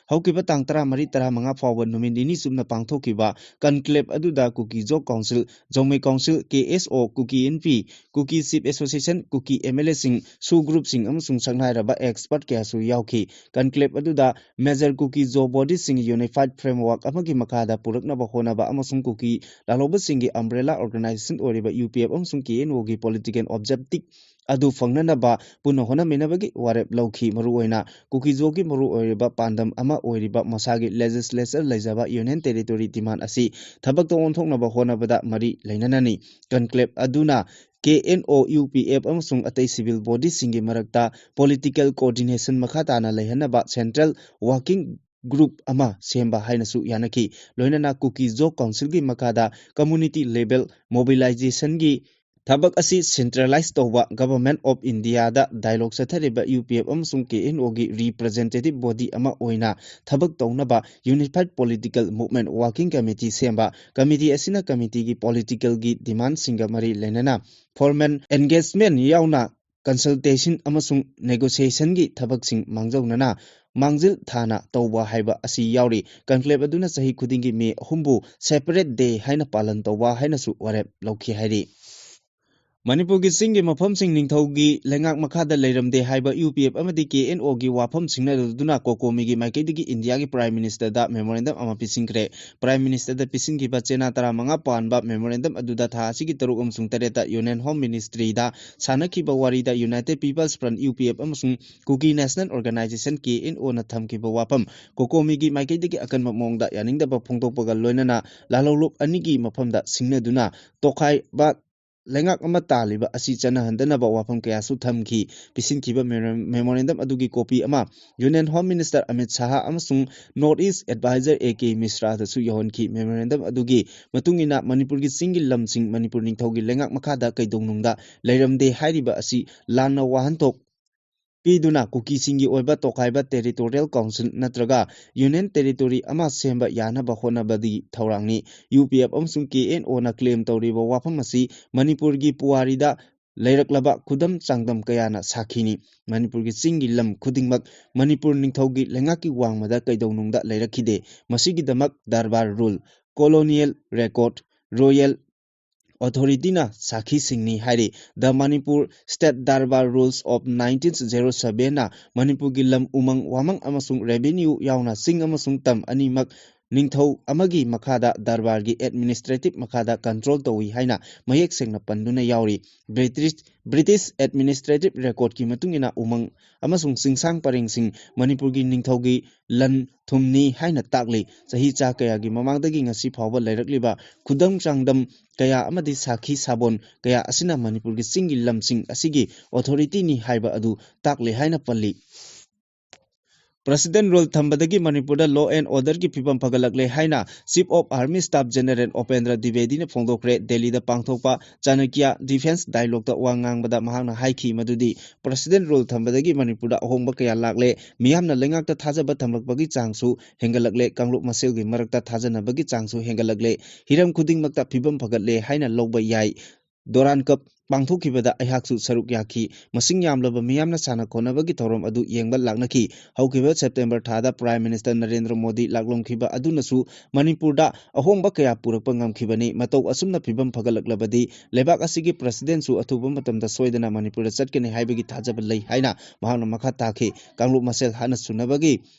ꯍꯧꯈꯤꯕ ꯇꯥꯡ ꯇꯔꯥꯃꯔꯤ ꯇꯔꯥꯃꯉꯥ ꯐꯥꯎꯕ ꯅꯨꯃꯤꯠ ꯅꯤꯅꯤ ꯆꯨꯞꯅ ꯄꯥꯡꯊꯣꯛꯈꯤꯕ conclave ꯑꯗꯨꯗ Kuki Zo Council, Zomi Council, K S O, Kuki Inpi, Kuki Chief Association, Kuki M L A ꯁꯤꯡ, SoO group ꯁꯤꯡ ꯑꯃꯁꯨꯡ ꯁꯛꯅꯥꯏꯔꯕ expert ꯀꯌꯥꯁꯨ ꯌꯥꯎꯈꯤ꯫ Conclave ꯑꯗꯨꯗ major Kuki Zo body ꯁꯤꯡ unified framework ꯑꯃꯒꯤ ꯃꯈꯥꯗ ꯄꯨꯔꯛꯅꯕ ꯍꯣꯠꯅꯕ ꯑꯃꯁꯨꯡ Kuki ꯂꯥꯜꯍꯧꯕꯁꯤꯡꯒꯤ umbrella organization ꯑꯣꯏꯔꯤꯕ U P F ꯑꯃꯁꯨꯡ K N O ꯒꯤ political objective ꯑꯗꯨ ꯐꯪꯅꯅꯕ ꯄꯨꯟꯅ ꯍꯣꯠꯅꯃꯤꯟꯅꯕꯒꯤ ꯋꯥꯔꯦꯞ ꯂꯧꯈꯤ꯫ ꯃꯔꯨꯑꯣꯏꯅ Kuki Zo ꯒꯤ ꯃꯔꯨꯑꯣꯏꯔꯤꯕ ꯄꯥꯟꯗꯝ ꯑꯃ ꯑꯣꯏꯔꯤꯕ ꯃꯁꯥꯒꯤ legislature ꯂꯩꯖꯕ Union Territory demand ꯑꯁꯤ ꯊꯕꯛꯇ ꯑꯣꯟꯊꯣꯛꯅꯕ ꯍꯣꯠꯅꯕꯗ ꯃꯔꯤ ꯂꯩꯅꯅꯅꯤ꯫ Conclave ꯑꯗꯨꯅ K N O, U P F ꯑꯃꯁꯨꯡ ꯑꯇꯩ civil body ꯁꯤꯡꯒꯤ ꯃꯔꯛꯇ political coordination ꯃꯈꯥ ꯇꯥꯅ ꯂꯩꯍꯟꯅꯕ central working group ꯑꯃ ꯁꯦꯝꯕ ꯍꯥꯏꯅꯁꯨ ꯌꯥꯅꯈꯤ꯫ ꯂꯣꯏꯅꯅ Kuki Zo Council ꯒꯤ ꯃꯈꯥꯗ community level mobilization ꯒꯤ ꯊꯕꯛ ꯑꯁꯤ centralize ꯇꯧꯕ, Government of India the dialogue ꯆꯠꯊꯔꯤꯕ U P F ꯑꯃꯁꯨꯡ K N O ꯒꯤ representative body ꯑꯃ ꯑꯣꯏꯅ ꯊꯕꯛ ꯇꯧꯅꯕ Unified Political Movement Working Committee ꯁꯦꯝꯕ꯫ Committee ꯑꯁꯤꯅ committee ꯒꯤ political ꯒꯤ demand ꯁꯤꯡꯒ ꯃꯔꯤ ꯂꯩꯅꯅ formal engagement ꯌꯥꯎꯅ consultation ꯑꯃꯁꯨꯡ negotiation ꯒꯤ ꯊꯕꯛꯁꯤꯡ ꯃꯥꯡꯖꯧꯅꯅ ꯃꯥꯡꯖꯤꯜ ꯊꯥꯅ ꯇꯧꯕ ꯍꯥꯏꯕ ꯑꯁꯤ ꯌꯥꯎꯔꯤ꯫ Conclave ꯑꯗꯨꯅ ꯆꯍꯤ ꯈꯨꯗꯤꯡꯒꯤ May ꯑꯍꯨꯝꯕꯨ separate day ꯍꯥꯏꯅ ꯄꯥꯂꯟ ꯇꯧꯕ ꯍꯥꯏꯅꯁꯨ ꯋꯥꯔꯦꯞ ꯂꯧꯈꯤ ꯍꯥꯏꯔꯤ꯫ ꯃꯅꯤꯄꯨꯔꯒꯤ ꯆꯤꯡꯒꯤ ꯃꯐꯝꯁꯤꯡ ꯅꯤꯡꯊꯧꯒꯤ ꯂꯩꯉꯥꯛ ꯃꯈꯥꯗ ꯂꯩꯔꯝꯗꯦ ꯍꯥꯏꯕ U P F ꯑꯃꯗꯤ K N O ꯒꯤ ꯋꯥꯐꯝ ꯁꯤꯡꯅꯗꯨꯅ COCOMI ꯒꯤ ꯃꯥꯏꯀꯩꯗꯒꯤ India ꯒꯤ Prime Minister ꯗ memorandum ꯑꯃ ꯄꯤꯁꯤꯟꯈ꯭ꯔꯦ꯫ Prime Minister ꯗ ꯄꯤꯁꯤꯟꯈꯤꯕ ꯆꯦꯅꯥ ꯇꯔꯥꯃꯉꯥ ꯄꯥꯟꯕ memorandum ꯑꯗꯨꯗ ꯊꯥ ꯑꯁꯤꯒꯤ ꯇꯔꯨꯛ ꯑꯃꯁꯨꯡ ꯇꯔꯦꯠꯇ Union Home Ministry ꯗ ꯁꯥꯟꯅꯈꯤꯕ ꯋꯥꯔꯤꯗ United People's Front, U P F, ꯑꯃꯁꯨꯡ Kuki National Organization, K N O ꯅ ꯊꯝꯈꯤꯕ ꯋꯥꯐꯝ COCOMI ꯒꯤ ꯃꯥꯏꯀꯩꯗꯒꯤ ꯑꯀꯟꯕ ꯃꯑꯣꯡꯗ ꯌꯥꯅꯤꯡꯗꯕ ꯐꯣꯡꯗꯣꯛꯄꯒ ꯂꯣꯏꯅꯅ ꯂꯥꯜꯍꯧꯂꯨꯞ ꯑꯅꯤꯒꯤ ꯃꯐꯝꯗ ꯁꯤꯡꯅꯗꯨꯅ ꯇꯣꯈꯥꯏꯕ ꯂꯩꯉꯥꯛ ꯑꯃ ꯇꯥꯜꯂꯤꯕ ꯑꯁꯤ ꯆꯠꯅꯍꯟꯗꯅꯕ ꯋꯥꯐꯝ ꯀꯌꯥꯁꯨ ꯊꯝꯈꯤ꯫ ꯄꯤꯁꯤꯟꯈꯤꯕ memorandum ꯑꯗꯨꯒꯤ copy ꯑꯃ Union Home Minister Amit Shah ꯑꯃꯁꯨꯡ North East Advisor A K Mishra ꯗꯁꯨ ꯌꯧꯍꯟꯈꯤ꯫ Memorandum ꯑꯗꯨꯒꯤ ꯃꯇꯨꯡ ꯏꯟꯅ ꯃꯅꯤꯄꯨꯔꯒꯤ ꯆꯤꯡꯒꯤ ꯂꯝꯁꯤꯡ ꯃꯅꯤꯄꯨꯔ ꯅꯤꯡꯊꯧꯒꯤ ꯂꯩꯉꯥꯛ ꯃꯈꯥꯗ ꯀꯩꯗꯧꯅꯨꯡꯗ ꯂꯩꯔꯝꯗꯦ ꯍꯥꯏꯔꯤꯕ ꯑꯁꯤ ꯂꯥꯟꯅ ꯋꯥꯍꯟꯊꯣꯛ ꯄꯤꯗꯨꯅ ꯀꯨꯀꯤꯁꯤꯡꯒꯤ ꯑꯣꯏꯕ ꯇꯣꯈꯥꯏꯕ Territorial Council ꯅꯠꯇ꯭ꯔꯒ Union Territory ꯑꯃ ꯁꯦꯝꯕ ꯌꯥꯅꯕ ꯍꯣꯠꯅꯕꯗꯤ ꯊꯧꯔꯥꯡꯅꯤ꯫ U P F ꯑꯃꯁꯨꯡ K N O ꯅ claim ꯇꯧꯔꯤꯕ ꯋꯥꯐꯝ ꯑꯁꯤ ꯃꯅꯤꯄꯨꯔꯒꯤ ꯄꯨꯋꯥꯔꯤꯗ ꯂꯩꯔꯛꯂꯕ ꯈꯨꯗꯝ ꯆꯥꯡꯗꯝ ꯀꯌꯥꯅ ꯁꯥꯈꯤꯅꯤ꯫ ꯃꯅꯤꯄꯨꯔꯒꯤ ꯆꯤꯡꯒꯤ ꯂꯝ ꯈꯨꯗꯤꯡꯃꯛ ꯃꯅꯤꯄꯨꯔ ꯅꯤꯡꯊꯧꯒꯤ ꯂꯩꯉꯥꯛꯀꯤ ꯋꯥꯡꯃꯗ ꯀꯩꯗꯧꯅꯨꯡꯗ ꯂꯩꯔꯛꯈꯤꯗꯦ꯫ ꯃꯁꯤꯒꯤꯗꯃꯛ darbar rule, colonial record, royal ꯑꯣꯊꯣꯔꯤꯇꯤꯅ ꯁꯥꯈꯤꯁꯤꯡꯅꯤ ꯍꯥꯏꯔꯤ꯫ The Manipur State Darbar Rules of nineteen zero sevenꯅ ꯃꯅꯤꯄꯨꯔꯒꯤ ꯂꯝ ꯎꯃꯪ ꯋꯥꯃꯪ ꯑꯃꯁꯨꯡ ꯔꯦꯚꯤꯅ꯭ꯌꯨ ꯌꯥꯎꯅ ꯆꯤꯡ ꯑꯃꯁꯨꯡ ꯇꯝ ꯑꯅꯤꯃꯛ ꯅꯤꯡꯊꯧ ꯑꯃꯒꯤ ꯃꯈꯥꯗ ꯗꯔꯕꯥꯔꯒꯤ ꯑꯦꯗꯃꯤꯅꯤꯁꯇ꯭ꯔꯦꯇꯤꯚ ꯃꯈꯥꯗ ꯀꯟꯇ꯭ꯔꯣꯜ ꯇꯧꯏ ꯍꯥꯏꯅ ꯃꯌꯦꯛ ꯁꯦꯡꯅ ꯄꯟꯗꯨꯅ ꯌꯥꯎꯔꯤ꯫ ꯕ꯭ꯔꯤꯇꯤꯁ ꯕ꯭ꯔꯤꯇꯤꯁ ꯑꯦꯗꯃꯤꯅꯤꯁꯇ꯭ꯔꯦꯇꯤꯚ ꯔꯦꯀꯣꯔꯗꯀꯤ ꯃꯇꯨꯡ ꯏꯟꯅ ꯎꯃꯪ ꯑꯃꯁꯨꯡ ꯆꯤꯡꯁꯥꯡ ꯄꯔꯦꯡꯁꯤꯡ ꯃꯅꯤꯄꯨꯔꯒꯤ ꯅꯤꯡꯊꯧꯒꯤ ꯂꯟ ꯊꯨꯝꯅꯤ ꯍꯥꯏꯅ ꯇꯥꯛꯂꯤ꯫ ꯆꯍꯤ ꯆꯥ ꯀꯌꯥꯒꯤ ꯃꯃꯥꯡꯗꯒꯤ ꯉꯁꯤ ꯐꯥꯎꯕ ꯂꯩꯔꯛꯂꯤꯕ ꯈꯨꯗꯝ ꯆꯥꯡꯗꯝ ꯀꯌꯥ ꯑꯃꯗꯤ ꯁꯥꯈꯤ ꯁꯥꯕꯣꯟ ꯀꯌꯥ ꯑꯁꯤꯅ ꯃꯅꯤꯄꯨꯔꯒꯤ ꯆꯤꯡꯒꯤ ꯂꯝꯁꯤꯡ ꯑꯁꯤꯒꯤ ꯑꯣꯊꯣꯔꯤꯇꯤꯅꯤ ꯍꯥꯏꯕ ꯑꯗꯨ ꯇꯥꯛꯂꯤ ꯍꯥꯏꯅ ꯄꯜꯂꯤ꯫ President Rule ꯊꯝꯕꯗꯒꯤ ꯃꯅꯤꯄꯨꯔꯗ law and orderꯒꯤ ꯐꯤꯕꯝ ꯐꯒꯠꯂꯛꯂꯦ ꯍꯥꯏꯅ Chief of Army Staff General Upendra ꯗ꯭ꯋꯤꯕꯦꯗꯤꯅ ꯐꯣꯡꯗꯣꯛꯈ꯭ꯔꯦ꯫ ꯗꯦꯜꯂꯤꯗ ꯄꯥꯡꯊꯣꯛꯄ ꯆꯥꯅꯀ꯭ꯌ Defence Dialogueꯇ ꯋꯥ ꯉꯥꯡꯕꯗ ꯃꯍꯥꯛꯅ ꯍꯥꯏꯈꯤ ꯃꯗꯨꯗꯤ President Rule ꯊꯝꯕꯗꯒꯤ ꯃꯅꯤꯄꯨꯔꯗ ꯑꯍꯣꯡꯕ ꯀꯌꯥ ꯂꯥꯛꯂꯦ꯫ ꯃꯤꯌꯥꯝꯅ ꯂꯩꯉꯥꯛꯇ ꯊꯥꯖꯕ ꯊꯝꯂꯛꯄꯒꯤ ꯆꯥꯡꯁꯨ ꯍꯦꯟꯒꯠꯂꯛꯂꯦ꯫ ꯀꯥꯡꯂꯨꯞ ꯃꯁꯦꯜꯒꯤ ꯃꯔꯛꯇ ꯊꯥꯖꯅꯕꯒꯤ ꯆꯥꯡꯁꯨ ꯍꯦꯟꯒꯠꯂꯛꯂꯦ꯫ ꯍꯤꯔꯝ ꯈꯨꯗꯤꯡꯃꯛꯇ ꯐꯤꯕꯝ ꯐꯒꯠꯂꯦ ꯍꯥꯏꯅ ꯂꯧꯕ ꯌꯥꯏ꯫ ꯗꯣꯔꯥꯟ ꯀꯞ ꯄꯥꯡꯊꯣꯛꯈꯤꯕꯗ ꯑꯩꯍꯥꯛꯁꯨ ꯁꯔꯨꯛ ꯌꯥꯈꯤ꯫ ꯃꯁꯤꯡ ꯌꯥꯝꯂꯕ ꯃꯤꯌꯥꯝꯅ ꯁꯥꯟꯅ ꯈꯣꯠꯅꯕꯒꯤ ꯊꯧꯔꯝ ꯑꯗꯨ ꯌꯦꯡꯕ ꯂꯥꯛꯅꯈꯤ꯫ ꯍꯧꯈꯤꯕ ꯁꯦꯞꯇꯦꯝꯕꯔ ꯊꯥꯗ Prime Minister ꯅꯔꯦꯟꯗ꯭ꯔ ꯃꯣꯗꯤ ꯂꯥꯛꯂꯝꯈꯤꯕ ꯑꯗꯨꯅꯁꯨ ꯃꯅꯤꯄꯨꯔꯗ ꯑꯍꯣꯡꯕ ꯀꯌꯥ ꯄꯨꯔꯛꯄ ꯉꯝꯈꯤꯕꯅꯤ꯫ ꯃꯇꯧ ꯑꯁꯨꯝꯅ ꯐꯤꯕꯝ ꯐꯒꯠꯂꯛꯂꯕꯗꯤ ꯂꯩꯕꯥꯛ ꯑꯁꯤꯒꯤ Presidentꯁꯨ ꯑꯊꯨꯕ ꯃꯇꯝꯗ ꯁꯣꯏꯗꯅ ꯃꯅꯤꯄꯨꯔꯗ ꯆꯠꯀꯅꯤ ꯍꯥꯏꯕꯒꯤ ꯊꯥꯖꯕ ꯂꯩ ꯍꯥꯏꯅ ꯃꯍꯥꯛꯅ ꯃꯈꯥ ꯇꯥꯈꯤ꯫ ꯀꯥꯡꯂꯨꯞ ꯃꯁꯦꯜ ꯍꯥꯠꯅ ꯁꯨꯅꯕꯒꯤ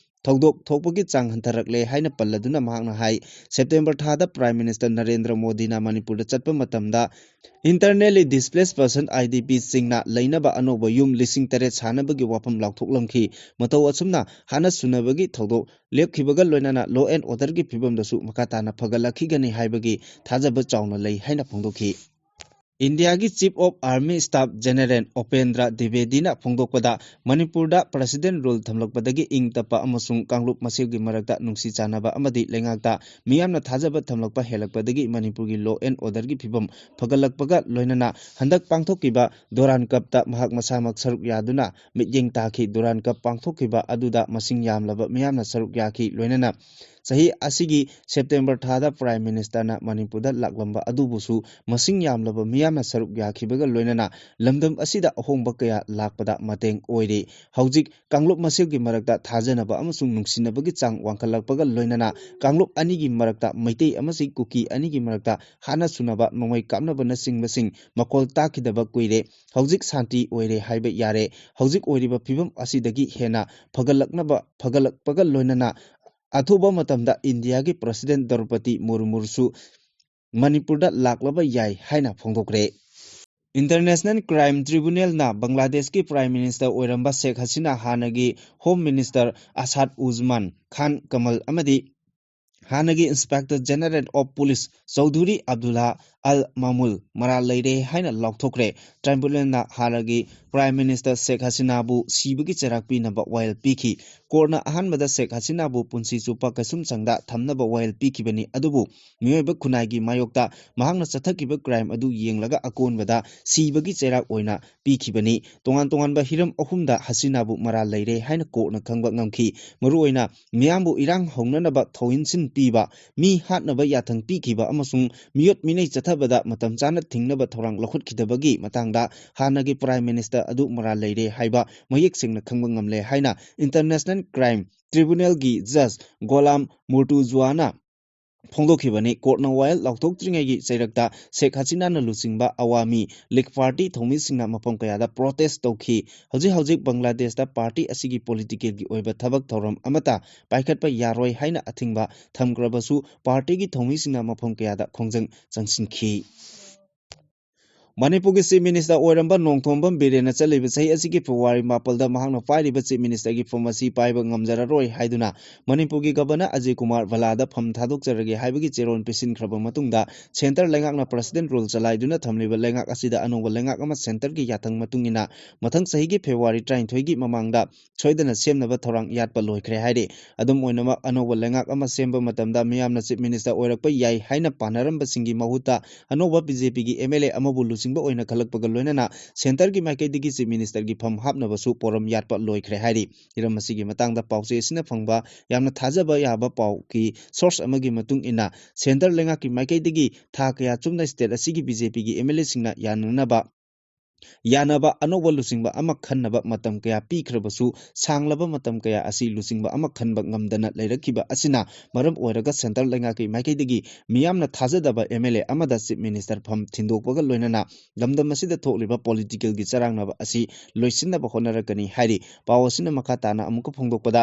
ꯊꯧꯗꯣꯛ ꯊꯣꯛꯄꯒꯤ ꯆꯥꯡ ꯍꯟꯊꯔꯛꯂꯦ ꯍꯥꯏꯅ ꯄꯜꯂꯗꯨꯅ ꯃꯍꯥꯛꯅ ꯍꯥꯏ, ꯁꯦꯞꯇꯦꯝꯕꯔ ꯊꯥꯗ Prime Minister ꯅꯔꯦꯟꯗ꯭ꯔ ꯃꯣꯗꯤꯅ ꯃꯅꯤꯄꯨꯔꯗ ꯆꯠꯄ ꯃꯇꯝꯗ Internally Displaced Person, IDPꯁꯤꯡꯅ ꯂꯩꯅꯕ ꯑꯅꯧꯕ ꯌꯨꯝ ꯂꯤꯁꯤꯡ ꯇꯔꯦꯠ ꯁꯥꯅꯕꯒꯤ ꯋꯥꯐꯝ ꯂꯥꯎꯊꯣꯛꯂꯝꯈꯤ꯫ ꯃꯇꯧ ꯑꯁꯨꯝꯅ ꯍꯥꯠꯅ ꯁꯨꯅꯕꯒꯤ ꯊꯧꯗꯣꯛ ꯂꯦꯞꯈꯤꯕꯒ ꯂꯣꯏꯅꯅ law and orderꯒꯤ ꯐꯤꯕꯝꯗꯁꯨ ꯃꯈꯥ ꯇꯥꯅ ꯐꯒꯠꯂꯛꯈꯤꯒꯅꯤ ꯍꯥꯏꯕꯒꯤ ꯊꯥꯖꯕ ꯆꯥꯎꯅ ꯂꯩ ꯍꯥꯏꯅ ꯐꯣꯡꯗꯣꯛꯈꯤ꯫ ꯏꯟꯗꯤꯌꯥꯒꯤ Chief of Army Staff General Upendra ꯗ꯭ꯋꯤꯕꯦꯗꯤꯅ ꯐꯣꯡꯗꯣꯛꯄꯗ, ꯃꯅꯤꯄꯨꯔꯗ President Rule ꯊꯝꯂꯛꯄꯗꯒꯤ ꯏꯪ ꯇꯞꯄ ꯑꯃꯁꯨꯡ ꯀꯥꯡꯂꯨꯞ ꯃꯁꯦꯜꯒꯤ ꯃꯔꯛꯇ ꯅꯨꯡꯁꯤ ꯆꯥꯟꯅꯕ ꯑꯃꯗꯤ ꯂꯩꯉꯥꯛꯇ ꯃꯤꯌꯥꯝꯅ ꯊꯥꯖꯕ ꯊꯝꯂꯛꯄ ꯍꯦꯜꯂꯛꯄꯗꯒꯤ ꯃꯅꯤꯄꯨꯔꯒꯤ law and orderꯒꯤ ꯐꯤꯕꯝ ꯐꯒꯠꯂꯛꯄꯒ ꯂꯣꯏꯅꯅ ꯍꯟꯗꯛ ꯄꯥꯡꯊꯣꯛꯈꯤꯕ ꯗꯣꯔꯥꯟ ꯀꯞꯇ ꯃꯍꯥꯛ ꯃꯁꯥꯃꯛ ꯁꯔꯨꯛ ꯌꯥꯗꯨꯅ ꯃꯤꯠꯌꯦꯡ ꯇꯥꯈꯤ꯫ ꯗꯣꯔꯥꯟ ꯀꯞ ꯄꯥꯡꯊꯣꯛꯈꯤꯕ ꯑꯗꯨꯗ ꯃꯁꯤꯡ ꯌꯥꯝꯂꯕ ꯃꯤꯌꯥꯝꯅ ꯁꯔꯨꯛ ꯌꯥꯈꯤ꯫ ꯂꯣꯏꯅꯅ ꯆꯍꯤ ꯑꯁꯤꯒꯤ ꯁꯦꯞꯇꯦꯝꯕꯔ ꯊꯥꯗ Prime Ministerꯅ ꯃꯅꯤꯄꯨꯔꯗ ꯂꯥꯛꯂꯝꯕ ꯑꯗꯨꯕꯨꯁꯨ ꯃꯁꯤꯡ ꯌꯥꯝꯂꯕ ꯃꯤꯌꯥꯝꯅ ꯁꯔꯨꯛ ꯌꯥꯈꯤꯕꯒ ꯂꯣꯏꯅꯅ ꯂꯝꯗꯝ ꯑꯁꯤꯗ ꯑꯍꯣꯡꯕ ꯀꯌꯥ ꯂꯥꯛꯄꯗ ꯃꯇꯦꯡ ꯑꯣꯏꯔꯤ꯫ ꯍꯧꯖꯤꯛ ꯀꯥꯡꯂꯨꯞ ꯃꯁꯦꯜꯒꯤ ꯃꯔꯛꯇ ꯊꯥꯖꯅꯕ ꯑꯃꯁꯨꯡ ꯅꯨꯡꯁꯤꯅꯕꯒꯤ ꯆꯥꯡ ꯋꯥꯡꯈꯠꯂꯛꯄꯒ ꯂꯣꯏꯅꯅ ꯀꯥꯡꯂꯨꯞ ꯑꯅꯤꯒꯤ ꯃꯔꯛꯇ, ꯃꯩꯇꯩ ꯑꯃꯁꯨꯡ ꯀꯨꯀꯤ ꯑꯅꯤꯒꯤ ꯃꯔꯛꯇ ꯍꯥꯠꯅ ꯁꯨꯅꯕ, ꯅꯣꯡꯃꯩ ꯀꯥꯞꯅꯕꯅꯆꯤꯡꯕꯁꯤꯡ ꯃꯈꯣꯜ ꯇꯥꯈꯤꯗꯕ ꯀꯨꯏꯔꯦ꯫ ꯍꯧꯖꯤꯛ ꯁꯥꯟꯇꯤ ꯑꯣꯏꯔꯦ ꯍꯥꯏꯕ ꯌꯥꯔꯦ꯫ ꯍꯧꯖꯤꯛ ꯑꯣꯏꯔꯤꯕ ꯐꯤꯕꯝ ꯑꯁꯤꯗꯒꯤ ꯍꯦꯟꯅ ꯐꯒꯠꯂꯛꯅꯕ, ꯐꯒꯠꯂꯛꯄꯒ ꯂꯣꯏꯅꯅ ꯑꯊꯨꯕ ꯃꯇꯝꯗ ꯏꯟꯗꯤꯌꯥꯒꯤ President ꯗ꯭ꯔꯧꯄꯗꯤ ꯃꯨꯔꯃꯨꯁꯨ ꯃꯅꯤꯄꯨꯔꯗ ꯂꯥꯛꯂꯕ ꯌꯥꯏ ꯍꯥꯏꯅ ꯐꯣꯡꯗꯣꯛꯈ꯭ꯔꯦ꯫ International Crime Tribunalꯅ ꯕꯪꯒ꯭ꯂꯥꯗꯦꯁꯀꯤ Prime Minister ꯑꯣꯏꯔꯝꯕ ꯁꯦꯈ ꯍꯁꯤꯅꯥ, ꯍꯥꯟꯅꯒꯤ Home Minister ꯑꯁꯥꯗ ꯎꯖꯃꯥꯟ ꯈꯥꯟ ꯀꯃꯜ ꯑꯃꯗꯤ ꯍꯥꯟꯅꯒꯤ Inspector General of Police Chaudhuri Abdulla ꯑꯜ ꯃꯥꯃꯨꯜ ꯃꯔꯥꯜ ꯂꯩꯔꯦ ꯍꯥꯏꯅ ꯂꯥꯎꯊꯣꯛꯈ꯭ꯔꯦ꯫ Tribunalꯅ ꯍꯥꯟꯅꯒꯤ Prime Minister ꯁꯦꯈ ꯍꯁꯤꯅꯥꯕꯨ ꯁꯤꯕꯒꯤ ꯆꯩꯔꯥꯛ ꯄꯤꯅꯕ ꯋꯥꯌꯦꯜ ꯄꯤꯈꯤ꯫ Courtꯅ ꯑꯍꯥꯟꯕꯗ ꯁꯦꯈ ꯍꯁꯤꯅꯥꯕꯨ ꯄꯨꯟꯁꯤ ꯆꯨꯞꯄ ꯀꯩꯁꯨꯝꯁꯪꯗ ꯊꯝꯅꯕ ꯋꯥꯌꯦꯜ ꯄꯤꯈꯤꯕꯅꯤ, ꯑꯗꯨꯕꯨ ꯃꯤꯑꯣꯏꯕ ꯈꯨꯟꯅꯥꯏꯒꯤ ꯃꯥꯌꯣꯛꯇ ꯃꯍꯥꯛꯅ ꯆꯠꯊꯈꯤꯕ crime ꯑꯗꯨ ꯌꯦꯡꯂꯒ ꯑꯀꯣꯟꯕꯗ ꯁꯤꯕꯒꯤ ꯆꯩꯔꯥꯛ ꯑꯣꯏꯅ ꯄꯤꯈꯤꯕꯅꯤ꯫ ꯇꯣꯉꯥꯟ ꯇꯣꯉꯥꯟꯕ ꯍꯤꯔꯝ ꯑꯍꯨꯝꯗ ꯍꯁꯤꯅꯥꯕꯨ ꯃꯔꯥꯜ ꯂꯩꯔꯦ ꯍꯥꯏꯅ courtꯅ ꯈꯪꯕ ꯉꯝꯈꯤ꯫ ꯃꯔꯨꯑꯣꯏꯅ ꯃꯤꯌꯥꯝꯕꯨ ꯏꯔꯥꯡ ꯍꯧꯅꯅꯕ ꯊꯧꯍꯤꯟꯁꯤꯟ ꯄꯤꯕ, ꯃꯤ ꯍꯥꯠꯅꯕ ꯌꯥꯊꯪ ꯄꯤꯈꯤꯕ ꯑꯃꯁꯨꯡ ꯃꯤꯑꯣꯠ ꯃꯤꯅꯩ ꯆꯠꯊꯕꯗ ꯃꯇꯝ ꯆꯥꯅ ꯊꯤꯡꯅꯕ ꯊꯧꯔꯥꯡ ꯂꯧꯈꯠꯈꯤꯗꯕꯒꯤ ꯃꯇꯥꯡꯗ ꯍꯥꯟꯅꯒꯤ Prime Minister ꯑꯗꯨ ꯃꯔꯥꯜ ꯂꯩꯔꯦ ꯍꯥꯏꯕ ꯃꯌꯦꯛ ꯁꯦꯡꯅ ꯈꯪꯕ ꯉꯝꯂꯦ ꯍꯥꯏꯅ International Crime Tribunalꯒꯤ Judge ꯒꯣꯂꯥꯝ ꯃꯨꯔꯇꯨꯖꯨꯋꯥꯅ ꯐꯣꯡꯗꯣꯛꯈꯤꯕꯅꯤ꯫ Courtꯅ ꯋꯥꯌꯦꯜ ꯂꯥꯎꯊꯣꯛꯇ꯭ꯔꯤꯉꯩꯒꯤ ꯆꯩꯔꯛꯇ ꯁꯦꯈ ꯍꯁꯤꯅꯥꯅ ꯂꯨꯆꯤꯡꯕ ꯑꯋꯥꯃꯤ ꯂꯤꯒ party ꯊꯧꯃꯤꯁꯤꯡꯅ ꯃꯐꯝ ꯀꯌꯥꯗ protest ꯇꯧꯈꯤ꯫ ꯍꯧꯖꯤꯛ ꯍꯧꯖꯤꯛ ꯕꯪꯒ꯭ꯂꯥꯗꯦꯁꯇ party ꯑꯁꯤꯒꯤ politicalꯒꯤ ꯑꯣꯏꯕ ꯊꯕꯛ ꯊꯧꯔꯝ ꯑꯃꯠꯇ ꯄꯥꯏꯈꯠꯄ ꯌꯥꯔꯣꯏ ꯍꯥꯏꯅ ꯑꯊꯤꯡꯕ ꯊꯝꯈ꯭ꯔꯕꯁꯨ, partyꯒꯤ ꯊꯧꯃꯤꯁꯤꯡꯅ ꯃꯐꯝ ꯀꯌꯥꯗ ꯈꯣꯡꯖꯪ ꯆꯪꯁꯤꯟꯈꯤ꯫ ꯃꯅꯤꯄꯨꯔꯒꯤ Chief Minister ꯑꯣꯏꯔꯝꯕ ꯅꯣꯡꯊꯣꯝꯕꯝ ꯕꯤꯔꯦꯟꯅ ꯆꯠꯂꯤꯕ ꯆꯍꯤ ꯑꯁꯤꯒꯤ February ꯃꯥꯄꯜꯗ ꯃꯍꯥꯛꯅ ꯄꯥꯏꯔꯤꯕ Chief Ministerꯒꯤ ꯐꯝ ꯑꯁꯤ ꯄꯥꯏꯕ ꯉꯝꯖꯔꯔꯣꯏ ꯍꯥꯏꯗꯨꯅ ꯃꯅꯤꯄꯨꯔꯒꯤ Governor ꯑꯖꯌ ꯀꯨꯃꯥꯔ ꯚꯜꯂꯥꯗ ꯐꯝ ꯊꯥꯗꯣꯛꯆꯔꯒꯦ ꯍꯥꯏꯕꯒꯤ ꯆꯦꯔꯣꯜ ꯄꯤꯁꯤꯟꯈ꯭ꯔꯕ ꯃꯇꯨꯡꯗ, Centre ꯂꯩꯉꯥꯛꯅ President Rule ꯆꯂꯥꯏꯗꯨꯅ ꯊꯝꯂꯤꯕ ꯂꯩꯉꯥꯛ ꯑꯁꯤꯗ ꯑꯅꯧꯕ ꯂꯩꯉꯥꯛ ꯑꯃ Centreꯒꯤ ꯌꯥꯊꯪ ꯃꯇꯨꯡ ꯏꯟꯅ ꯃꯊꯪ ꯆꯍꯤꯒꯤ February ꯇꯔꯥꯅꯤꯊꯣꯏꯒꯤ ꯃꯃꯥꯡꯗ ꯁꯣꯏꯗꯅ ꯁꯦꯝꯅꯕ ꯊꯧꯔꯥꯡ ꯌꯥꯠꯄ ꯂꯣꯏꯈ꯭ꯔꯦ ꯍꯥꯏꯔꯤ꯫ ꯑꯗꯨꯝ ꯑꯣꯏꯅꯃꯛ, ꯑꯅꯧꯕ ꯂꯩꯉꯥꯛ ꯑꯃ ꯁꯦꯝꯕ ꯃꯇꯝꯗ ꯃꯤꯌꯥꯝꯅ Chief Minister ꯑꯣꯏꯔꯛꯄ ꯌꯥꯏ ꯍꯥꯏꯅ ꯄꯥꯅꯔꯝꯕꯁꯤꯡꯒꯤ ꯃꯍꯨꯠꯇ ꯑꯅꯧꯕ BJPꯒꯤ MLA ꯑꯃꯕꯨ ꯂꯨꯆꯤꯡ ꯂꯨꯆꯤꯡꯕ ꯑꯣꯏꯅ ꯈꯜꯂꯛꯄꯒ ꯂꯣꯏꯅꯅ centreꯒꯤ ꯃꯥꯏꯀꯩꯗꯒꯤ Chief Ministerꯒꯤ ꯐꯝ ꯍꯥꯞꯅꯕꯁꯨ ꯄꯣꯔꯝ ꯌꯥꯠꯄ ꯂꯣꯏꯈ꯭ꯔꯦ ꯍꯥꯏꯔꯤ꯫ ꯍꯤꯔꯝ ꯑꯁꯤꯒꯤ ꯃꯇꯥꯡꯗ ꯄꯥꯎꯆꯦ ꯑꯁꯤꯅ ꯐꯪꯕ ꯌꯥꯝꯅ ꯊꯥꯖꯕ ꯌꯥꯕ ꯄꯥꯎꯒꯤ source ꯑꯃꯒꯤ ꯃꯇꯨꯡ ꯏꯟꯅ, centre ꯂꯩꯉꯥꯛꯀꯤ ꯃꯥꯏꯀꯩꯗꯒꯤ ꯊꯥ ꯀꯌꯥ ꯆꯨꯝꯅ state ꯑꯁꯤꯒꯤ BJPꯒꯤ MLAꯁꯤꯡꯅ ꯌꯥꯅꯅꯕ ꯌꯥꯅꯕ ꯑꯅꯧꯕ ꯂꯨꯆꯤꯡꯕ ꯑꯃ ꯈꯟꯅꯕ ꯃꯇꯝ ꯀꯌꯥ ꯄꯤꯈ꯭ꯔꯕꯁꯨ, ꯁꯥꯡꯂꯕ ꯃꯇꯝ ꯀꯌꯥ ꯑꯁꯤ ꯂꯨꯆꯤꯡꯕ ꯑꯃ ꯈꯟꯕ ꯉꯝꯗꯅ ꯂꯩꯔꯛꯈꯤꯕ ꯑꯁꯤꯅ ꯃꯔꯝ ꯑꯣꯏꯔꯒ centre ꯂꯩꯉꯥꯛꯀꯤ ꯃꯥꯏꯀꯩꯗꯒꯤ ꯃꯤꯌꯥꯝꯅ ꯊꯥꯖꯗꯕ MLA ꯑꯃꯗ Chief Minister ꯐꯝ ꯊꯤꯟꯗꯣꯛꯄꯒ ꯂꯣꯏꯅꯅ ꯂꯝꯗꯝ ꯑꯁꯤꯗ ꯊꯣꯛꯂꯤꯕ politicalꯒꯤ ꯆꯔꯥꯡꯅꯕ ꯑꯁꯤ ꯂꯣꯏꯁꯤꯟꯅꯕ ꯍꯣꯠꯅꯔꯛꯀꯅꯤ ꯍꯥꯏꯔꯤ꯫ ꯄꯥꯎ ꯑꯁꯤꯅ ꯃꯈꯥ ꯇꯥꯅ ꯑꯃꯨꯛꯀ ꯐꯣꯡꯗꯣꯛꯄꯗ,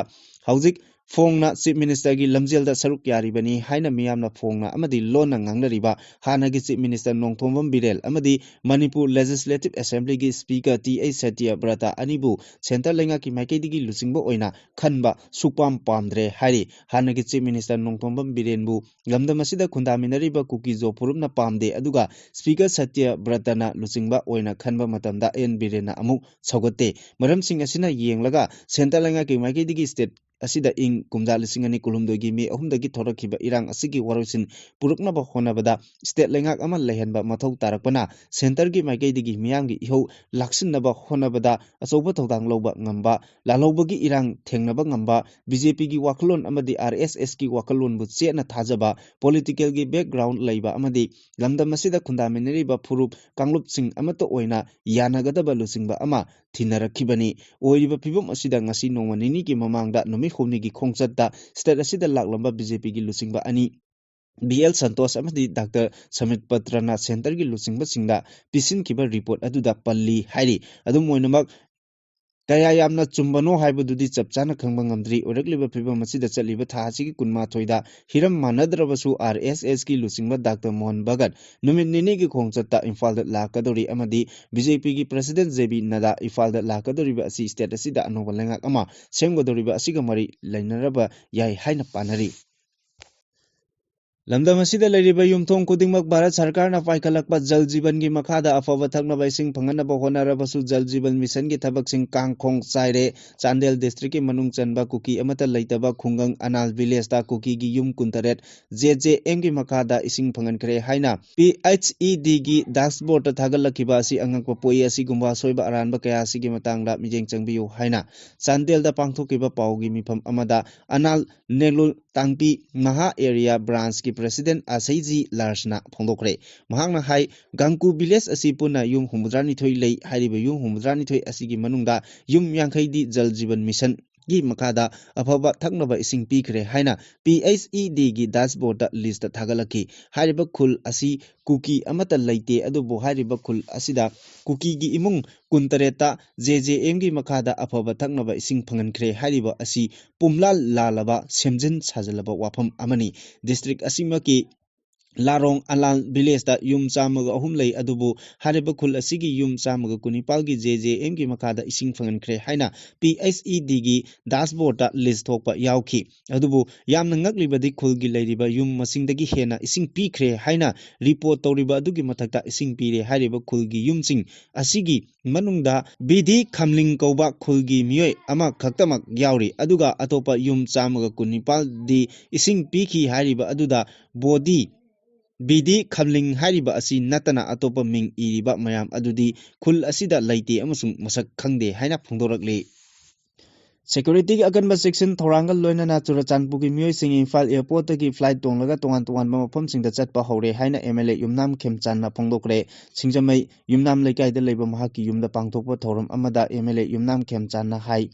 ꯍꯧꯖꯤꯛ ꯐꯣꯡꯅ Chief Ministerꯒꯤ ꯂꯝꯖꯦꯜꯗ ꯁꯔꯨꯛ ꯌꯥꯔꯤꯕꯅꯤ ꯍꯥꯏꯅ ꯃꯤꯌꯥꯝꯅ ꯐꯣꯡꯅ ꯑꯃꯗꯤ ꯂꯣꯟꯅ ꯉꯥꯡꯅꯔꯤꯕ ꯍꯥꯟꯅꯒꯤ Chief Minister ꯅꯣꯡꯊꯣꯝꯕꯝ ꯕꯤꯔꯦꯟ ꯑꯃꯗꯤ ꯃꯅꯤꯄꯨꯔ Legislative Assemblyꯒꯤ Speaker ꯇꯤ ꯑꯩꯆ ꯁꯇ꯭ꯌꯕ꯭ꯔꯇ ꯑꯅꯤꯕꯨ centre ꯂꯩꯉꯥꯛꯀꯤ ꯃꯥꯏꯀꯩꯗꯒꯤ ꯂꯨꯆꯤꯡꯕ ꯑꯣꯏꯅ ꯈꯟꯕ ꯁꯨꯛꯄꯥꯝ ꯄꯥꯝꯗ꯭ꯔꯦ ꯍꯥꯏꯔꯤ꯫ ꯍꯥꯟꯅꯒꯤ Chief Minister ꯅꯣꯡꯊꯣꯝꯕꯝ ꯕꯤꯔꯦꯟꯕꯨ ꯂꯝꯗꯝ ꯑꯁꯤꯗ ꯈꯨꯟꯗꯥꯃꯤꯟꯅꯔꯤꯕ ꯀꯨꯀꯤ-ꯖꯣ ꯐꯨꯔꯨꯞꯅ ꯄꯥꯝꯗꯦ, ꯑꯗꯨꯒ Speaker ꯁꯇ꯭ꯌꯕ꯭ꯔꯇꯅ ꯂꯨꯆꯤꯡꯕ ꯑꯣꯏꯅ ꯈꯟꯕ ꯃꯇꯝꯗ ꯑꯦꯟ ꯕꯤꯔꯦꯟꯅ ꯑꯃꯨꯛ ꯁꯧꯒꯠꯇꯦ꯫ ꯃꯔꯝꯁꯤꯡ ꯑꯁꯤꯅ ꯌꯦꯡꯂꯒ centre ꯂꯩꯉꯥꯛꯀꯤ ꯃꯥꯏꯀꯩꯗꯒꯤ state ꯑꯁꯤꯗ ꯏꯪ ꯀꯨꯝꯖꯥ ꯂꯤꯁꯤꯡ ꯑꯅꯤ ꯀꯨꯟꯍꯨꯝꯗꯣꯏꯒꯤ ꯃꯦ ꯑꯍꯨꯝꯗꯒꯤ ꯊꯣꯔꯛꯈꯤꯕ ꯏꯔꯥꯡ ꯑꯁꯤꯒꯤ ꯋꯥꯔꯣꯏꯁꯤꯟ ꯄꯨꯔꯛꯅꯕ ꯍꯣꯠꯅꯕꯗ state ꯂꯩꯉꯥꯛ ꯑꯃ ꯂꯩꯍꯟꯕ ꯃꯊꯧ ꯇꯥꯔꯛꯄꯅ centreꯒꯤ ꯃꯥꯏꯀꯩꯗꯒꯤ ꯃꯤꯌꯥꯝꯒꯤ ꯏꯍꯧ ꯂꯥꯛꯁꯤꯟꯅꯕ ꯍꯣꯠꯅꯕꯗ ꯑꯆꯧꯕ ꯊꯧꯗꯥꯡ ꯂꯧꯕ ꯉꯝꯕ, ꯂꯥꯜꯍꯧꯕꯒꯤ ꯏꯔꯥꯡ ꯊꯦꯡꯅꯕ ꯉꯝꯕ, BJPꯒꯤ ꯋꯥꯈꯜꯂꯣꯟ ꯑꯃꯗꯤ RSSꯀꯤ ꯋꯥꯈꯜꯂꯣꯟꯕꯨ ꯆꯦꯠꯅ ꯊꯥꯖꯕ, politicalꯒꯤ background ꯂꯩꯕ ꯑꯃꯗꯤ ꯂꯝꯗꯝ ꯑꯁꯤꯗ ꯈꯨꯟꯗꯥꯃꯤꯟꯅꯔꯤꯕ ꯐꯨꯔꯨꯞ ꯀꯥꯡꯂꯨꯞꯁꯤꯡ ꯑꯃꯠꯇ ꯑꯣꯏꯅ ꯌꯥꯅꯒꯗꯕ ꯂꯨꯆꯤꯡꯕ ꯑꯃ ꯊꯤꯅꯔꯛꯈꯤꯕꯅꯤ꯫ ꯑꯣꯏꯔꯤꯕ ꯐꯤꯕꯝ ꯑꯁꯤꯗ ꯉꯁꯤ ꯅꯣꯡꯃ ꯅꯤꯅꯤꯒꯤ ꯃꯃꯥꯡꯗ ꯅꯨꯃꯤꯠ ꯍꯨꯝꯅꯤꯒꯤ ꯈꯣꯡꯆꯠꯇ state ꯑꯁꯤꯗ ꯂꯥꯛꯂꯝꯕ BJPꯒꯤ ꯂꯨꯆꯤꯡꯕ ꯑꯅꯤ, ꯕꯤ ꯑꯦꯜ ꯁꯟꯇꯣꯁ ꯑꯃꯗꯤ ꯗꯥꯛꯇꯔ ꯁꯃꯤꯠ ꯄꯇ꯭ꯔꯅ centreꯒꯤ ꯂꯨꯆꯤꯡꯕꯁꯤꯡꯗ ꯄꯤꯁꯤꯟꯈꯤꯕ report ꯑꯗꯨꯗ ꯄꯜꯂꯤ ꯍꯥꯏꯔꯤ꯫ ꯑꯗꯨꯝ ꯑꯣꯏꯅꯃꯛ, ꯀꯌꯥ ꯌꯥꯝꯅ ꯆꯨꯝꯕꯅꯣ ꯍꯥꯏꯕꯗꯨꯗꯤ ꯆꯞ ꯆꯥꯅ ꯈꯪꯕ ꯉꯝꯗ꯭ꯔꯤ꯫ ꯑꯣꯏꯔꯛꯂꯤꯕ ꯐꯤꯕꯝ ꯑꯁꯤꯗ ꯆꯠꯂꯤꯕ ꯊꯥ ꯑꯁꯤꯒꯤ ꯀꯨꯟꯃꯥꯊꯣꯏꯗ ꯍꯤꯔꯝ ꯃꯥꯟꯅꯗ꯭ꯔꯕꯁꯨ RSSꯀꯤ ꯂꯨꯆꯤꯡꯕ ꯗꯥꯛꯇꯔ ꯃꯣꯍꯟ ꯚꯒꯠ ꯅꯨꯃꯤꯠ ꯅꯤꯅꯤꯒꯤ ꯈꯣꯡꯆꯠꯇ ꯏꯝꯐꯥꯜꯗ ꯂꯥꯛꯀꯗꯧꯔꯤ ꯑꯃꯗꯤ BJPꯒꯤ President JP ꯅꯗꯥ ꯏꯝꯐꯥꯜꯗ ꯂꯥꯛꯀꯗꯧꯔꯤꯕ ꯑꯁꯤ state ꯑꯁꯤꯗ ꯑꯅꯧꯕ ꯂꯩꯉꯥꯛ ꯑꯃ ꯁꯦꯝꯒꯗꯧꯔꯤꯕ ꯑꯁꯤꯒ ꯃꯔꯤ ꯂꯩꯅꯔꯕ ꯌꯥꯏ ꯍꯥꯏꯅ ꯄꯥꯅꯔꯤ꯫ ꯂꯝꯗꯝ ꯑꯁꯤꯗ ꯂꯩꯔꯤꯕ ꯌꯨꯝꯊꯣꯡ ꯈꯨꯗꯤꯡꯃꯛ ꯚꯥꯔꯠ ꯁꯔꯀꯥꯔꯅ ꯄꯥꯏꯈꯠꯂꯛꯄ ꯖꯜ ꯖꯤꯕꯟꯒꯤ ꯃꯈꯥꯗ ꯑꯐꯕ ꯊꯛꯅꯕ ꯏꯁꯤꯡ ꯐꯪꯍꯟꯅꯕ ꯍꯣꯠꯅꯔꯕꯁꯨ, ꯖꯜ ꯖꯤꯕꯟ ꯃꯤꯁꯟꯒꯤ ꯊꯕꯛꯁꯤꯡ ꯀꯥꯡꯈꯣꯡ ꯆꯥꯏꯔꯦ꯫ ꯆꯥꯟꯗꯦꯜ ꯗꯤꯁꯇ꯭ꯔꯤꯛꯀꯤ ꯃꯅꯨꯡ ꯆꯟꯕ ꯀꯨꯀꯤ ꯑꯃꯠꯇ ꯂꯩꯇꯕ ꯈꯨꯡꯒꯪ ꯑꯅꯥꯜ ꯚꯤꯂꯦꯖꯇ ꯀꯨꯀꯤꯒꯤ ꯌꯨꯝ ꯀꯨꯟꯇꯔꯦꯠ ꯖꯦ ꯖꯦ ꯑꯦꯝꯒꯤ ꯃꯈꯥꯗ ꯏꯁꯤꯡ ꯐꯪꯍꯟꯈ꯭ꯔꯦ ꯍꯥꯏꯅ ꯄꯤ ꯑꯩꯆ ꯏ ꯗꯤꯒꯤ ꯗꯥꯁꯕꯣꯔꯗꯇ ꯊꯥꯒꯠꯂꯛꯈꯤꯕ ꯑꯁꯤ ꯑꯉꯛꯄ ꯄꯣꯛꯏ꯫ ꯑꯁꯤꯒꯨꯝꯕ ꯑꯁꯣꯏꯕ ꯑꯔꯥꯟꯕ ꯀꯌꯥ ꯑꯁꯤꯒꯤ ꯃꯇꯥꯡꯗ ꯃꯤꯠꯌꯦꯡ ꯆꯪꯕꯤꯌꯨ ꯍꯥꯏꯅ ꯆꯥꯟꯗꯦꯜꯗ ꯄꯥꯡꯊꯣꯛꯈꯤꯕ ꯄꯥꯎꯒꯤ ꯃꯤꯐꯝ ꯑꯃꯗ ꯑꯅꯥꯜ ꯅꯦꯡꯂꯨꯜ ꯇꯥꯡꯄꯤ ꯃꯍꯥ ꯑꯦꯔꯤꯌꯥ ꯕ꯭ꯔꯥꯟꯁꯀꯤ ꯄ꯭ꯔꯦꯁꯤꯗꯦꯟ ꯑꯁꯩꯖꯤ ꯂꯥꯔꯁꯅ ꯐꯣꯡꯗꯣꯛꯈ꯭ꯔꯦ꯫ ꯃꯍꯥꯛꯅ ꯍꯥꯏ, ꯒꯥꯡꯀꯨ ꯚꯤꯂꯦꯖ ꯑꯁꯤ ꯄꯨꯟꯅ ꯌꯨꯝ ꯍꯨꯝꯐꯨꯇꯔꯥꯅꯤꯊꯣꯏ ꯂꯩ꯫ ꯍꯥꯏꯔꯤꯕ ꯌꯨꯝ ꯍꯨꯝꯐꯨꯇꯔꯥꯅꯤꯊꯣꯏ ꯑꯁꯤꯒꯤ ꯃꯅꯨꯡꯗ ꯌꯨꯝ ꯌꯥꯡꯈꯩꯗꯤ ꯖꯜ ꯖꯤꯕꯟ ꯃꯤꯁꯟꯒꯤ ꯃꯈꯥꯗ ꯑꯐꯕ ꯊꯛꯅꯕ ꯏꯁꯤꯡ ꯄꯤꯈ꯭ꯔꯦ ꯍꯥꯏꯅ ꯄꯤ ꯑꯩꯆ ꯏ ꯗꯤꯒꯤ ꯗꯥꯁꯕꯣꯔꯗꯇ ꯂꯤꯁꯇ ꯊꯥꯒꯠꯂꯛꯈꯤ꯫ ꯍꯥꯏꯔꯤꯕ ꯈꯨꯜ ꯑꯁꯤ ꯀꯨꯀꯤ ꯑꯃꯠꯇ ꯂꯩꯇꯦ, ꯑꯗꯨꯕꯨ ꯍꯥꯏꯔꯤꯕ ꯈꯨꯜ ꯑꯁꯤꯗ ꯀꯨꯀꯤꯒꯤ ꯏꯃꯨꯡ ꯀꯨꯟꯇꯔꯦꯠꯇ ꯖꯦ ꯖꯦ ꯑꯦꯝꯒꯤ ꯃꯈꯥꯗ ꯑꯐꯕ ꯊꯛꯅꯕ ꯏꯁꯤꯡ ꯐꯪꯍꯟꯈ꯭ꯔꯦ꯫ ꯍꯥꯏꯔꯤꯕ ꯑꯁꯤ ꯄꯨꯝꯂꯥꯜ ꯂꯥꯜꯂꯕ, ꯁꯦꯝꯖꯤꯟ ꯁꯥꯖꯤꯜꯂꯕ ꯋꯥꯐꯝ ꯑꯃꯅꯤ꯫ ꯗꯤꯁꯇ꯭ꯔꯤꯛ ꯑꯁꯤꯃꯛꯀꯤ ꯂꯥꯔꯣꯡ ꯑꯂꯥꯜ ꯚꯤꯂꯦꯖꯇ ꯌꯨꯝ ꯆꯥꯝꯃꯒ ꯑꯍꯨꯝ ꯂꯩ, ꯑꯗꯨꯕꯨ ꯍꯥꯏꯔꯤꯕ ꯈꯨꯜ ꯑꯁꯤꯒꯤ ꯌꯨꯝ ꯆꯥꯝꯃꯒ ꯀꯨꯟꯅꯤꯄꯥꯜꯒꯤ ꯖꯦ ꯖꯦ ꯑꯦꯝꯒꯤ ꯃꯈꯥꯗ ꯏꯁꯤꯡ ꯐꯪꯍꯟꯈ꯭ꯔꯦ ꯍꯥꯏꯅ ꯄꯤ ꯑꯩꯆ ꯏ ꯗꯤꯒꯤ ꯗꯥꯁꯕꯣꯔꯗꯇ ꯂꯤꯁ ꯊꯣꯛꯄ ꯌꯥꯎꯈꯤ꯫ ꯑꯗꯨꯕꯨ ꯌꯥꯝꯅ ꯉꯛꯂꯤꯕꯗꯤ ꯈꯨꯜꯒꯤ ꯂꯩꯔꯤꯕ ꯌꯨꯝ ꯃꯁꯤꯡꯗꯒꯤ ꯍꯦꯟꯅ ꯏꯁꯤꯡ ꯄꯤꯈ꯭ꯔꯦ ꯍꯥꯏꯅ ꯔꯤꯄꯣꯔꯠ ꯇꯧꯔꯤꯕ ꯑꯗꯨꯒꯤ ꯃꯊꯛꯇ ꯏꯁꯤꯡ ꯄꯤꯔꯦ ꯍꯥꯏꯔꯤꯕ ꯈꯨꯜꯒꯤ ꯌꯨꯝꯁꯤꯡ ꯑꯁꯤꯒꯤ ꯃꯅꯨꯡꯗ ꯕꯤꯗꯤ ꯈꯝꯂꯤꯡ ꯀꯧꯕ ꯈꯨꯜꯒꯤ ꯃꯤꯑꯣꯏ ꯑꯃꯈꯛꯇꯃꯛ ꯌꯥꯎꯔꯤ꯫ ꯑꯗꯨꯒ ꯑꯇꯣꯞꯄ ꯌꯨꯝ ꯆꯥꯝꯃꯒ ꯀꯨꯟꯅꯤꯄꯥꯜꯗꯤ ꯏꯁꯤꯡ ꯄꯤꯈꯤ ꯍꯥꯏꯔꯤꯕ ꯑꯗꯨꯗ ꯕꯣꯗꯤ ꯕꯤꯗꯤ ꯈꯝꯂꯤꯡ ꯍꯥꯏꯔꯤꯕ ꯑꯁꯤ ꯅꯠꯇꯅ ꯑꯇꯣꯞꯄ ꯃꯤꯡ ꯏꯔꯤꯕ ꯃꯌꯥꯝ ꯑꯗꯨꯗꯤ ꯈꯨꯜ ꯑꯁꯤꯗ ꯂꯩꯇꯦ ꯑꯃꯁꯨꯡ ꯃꯁꯛ ꯈꯪꯗꯦ ꯍꯥꯏꯅ ꯐꯣꯡꯗꯣꯔꯛꯂꯤ꯫ ꯁꯦꯀ꯭ꯌꯨꯔꯤꯇꯤꯒꯤ ꯑꯀꯟꯕ ꯆꯦꯛꯁꯤꯟ ꯊꯧꯔꯥꯡꯒ ꯂꯣꯏꯅꯅ ꯆꯨꯔꯆꯥꯟꯄꯨꯔꯒꯤ ꯃꯤꯑꯣꯏꯁꯤꯡ ꯏꯝꯐꯥꯜ ꯑꯦꯌꯔꯄꯣꯔꯠꯇꯒꯤ ꯐ꯭ꯂꯥꯏꯠ ꯇꯣꯡꯂꯒ ꯇꯣꯉꯥꯟ ꯇꯣꯉꯥꯟꯕ ꯃꯐꯝꯁꯤꯡꯗ ꯆꯠꯄ ꯍꯧꯔꯦ ꯍꯥꯏꯅ ꯑꯦꯝ ꯑꯦꯜ ꯑꯦ ꯌꯨꯝꯅꯥꯝ ꯈꯦꯝꯆꯥꯟꯅ ꯐꯣꯡꯗꯣꯛꯈ꯭ꯔꯦ꯫ ꯁꯤꯡꯖꯃꯩ ꯌꯨꯝꯅꯥꯝ ꯂꯩꯀꯥꯏꯗ ꯂꯩꯕ ꯃꯍꯥꯛꯀꯤ ꯌꯨꯝꯗ ꯄꯥꯡꯊꯣꯛꯄ ꯊꯧꯔꯝ ꯑꯃꯗ ꯑꯦꯝ ꯑꯦꯜ ꯑꯦ ꯌꯨꯝꯅꯥꯝ ꯈꯦꯝꯆꯥꯟꯅ ꯍꯥꯏ,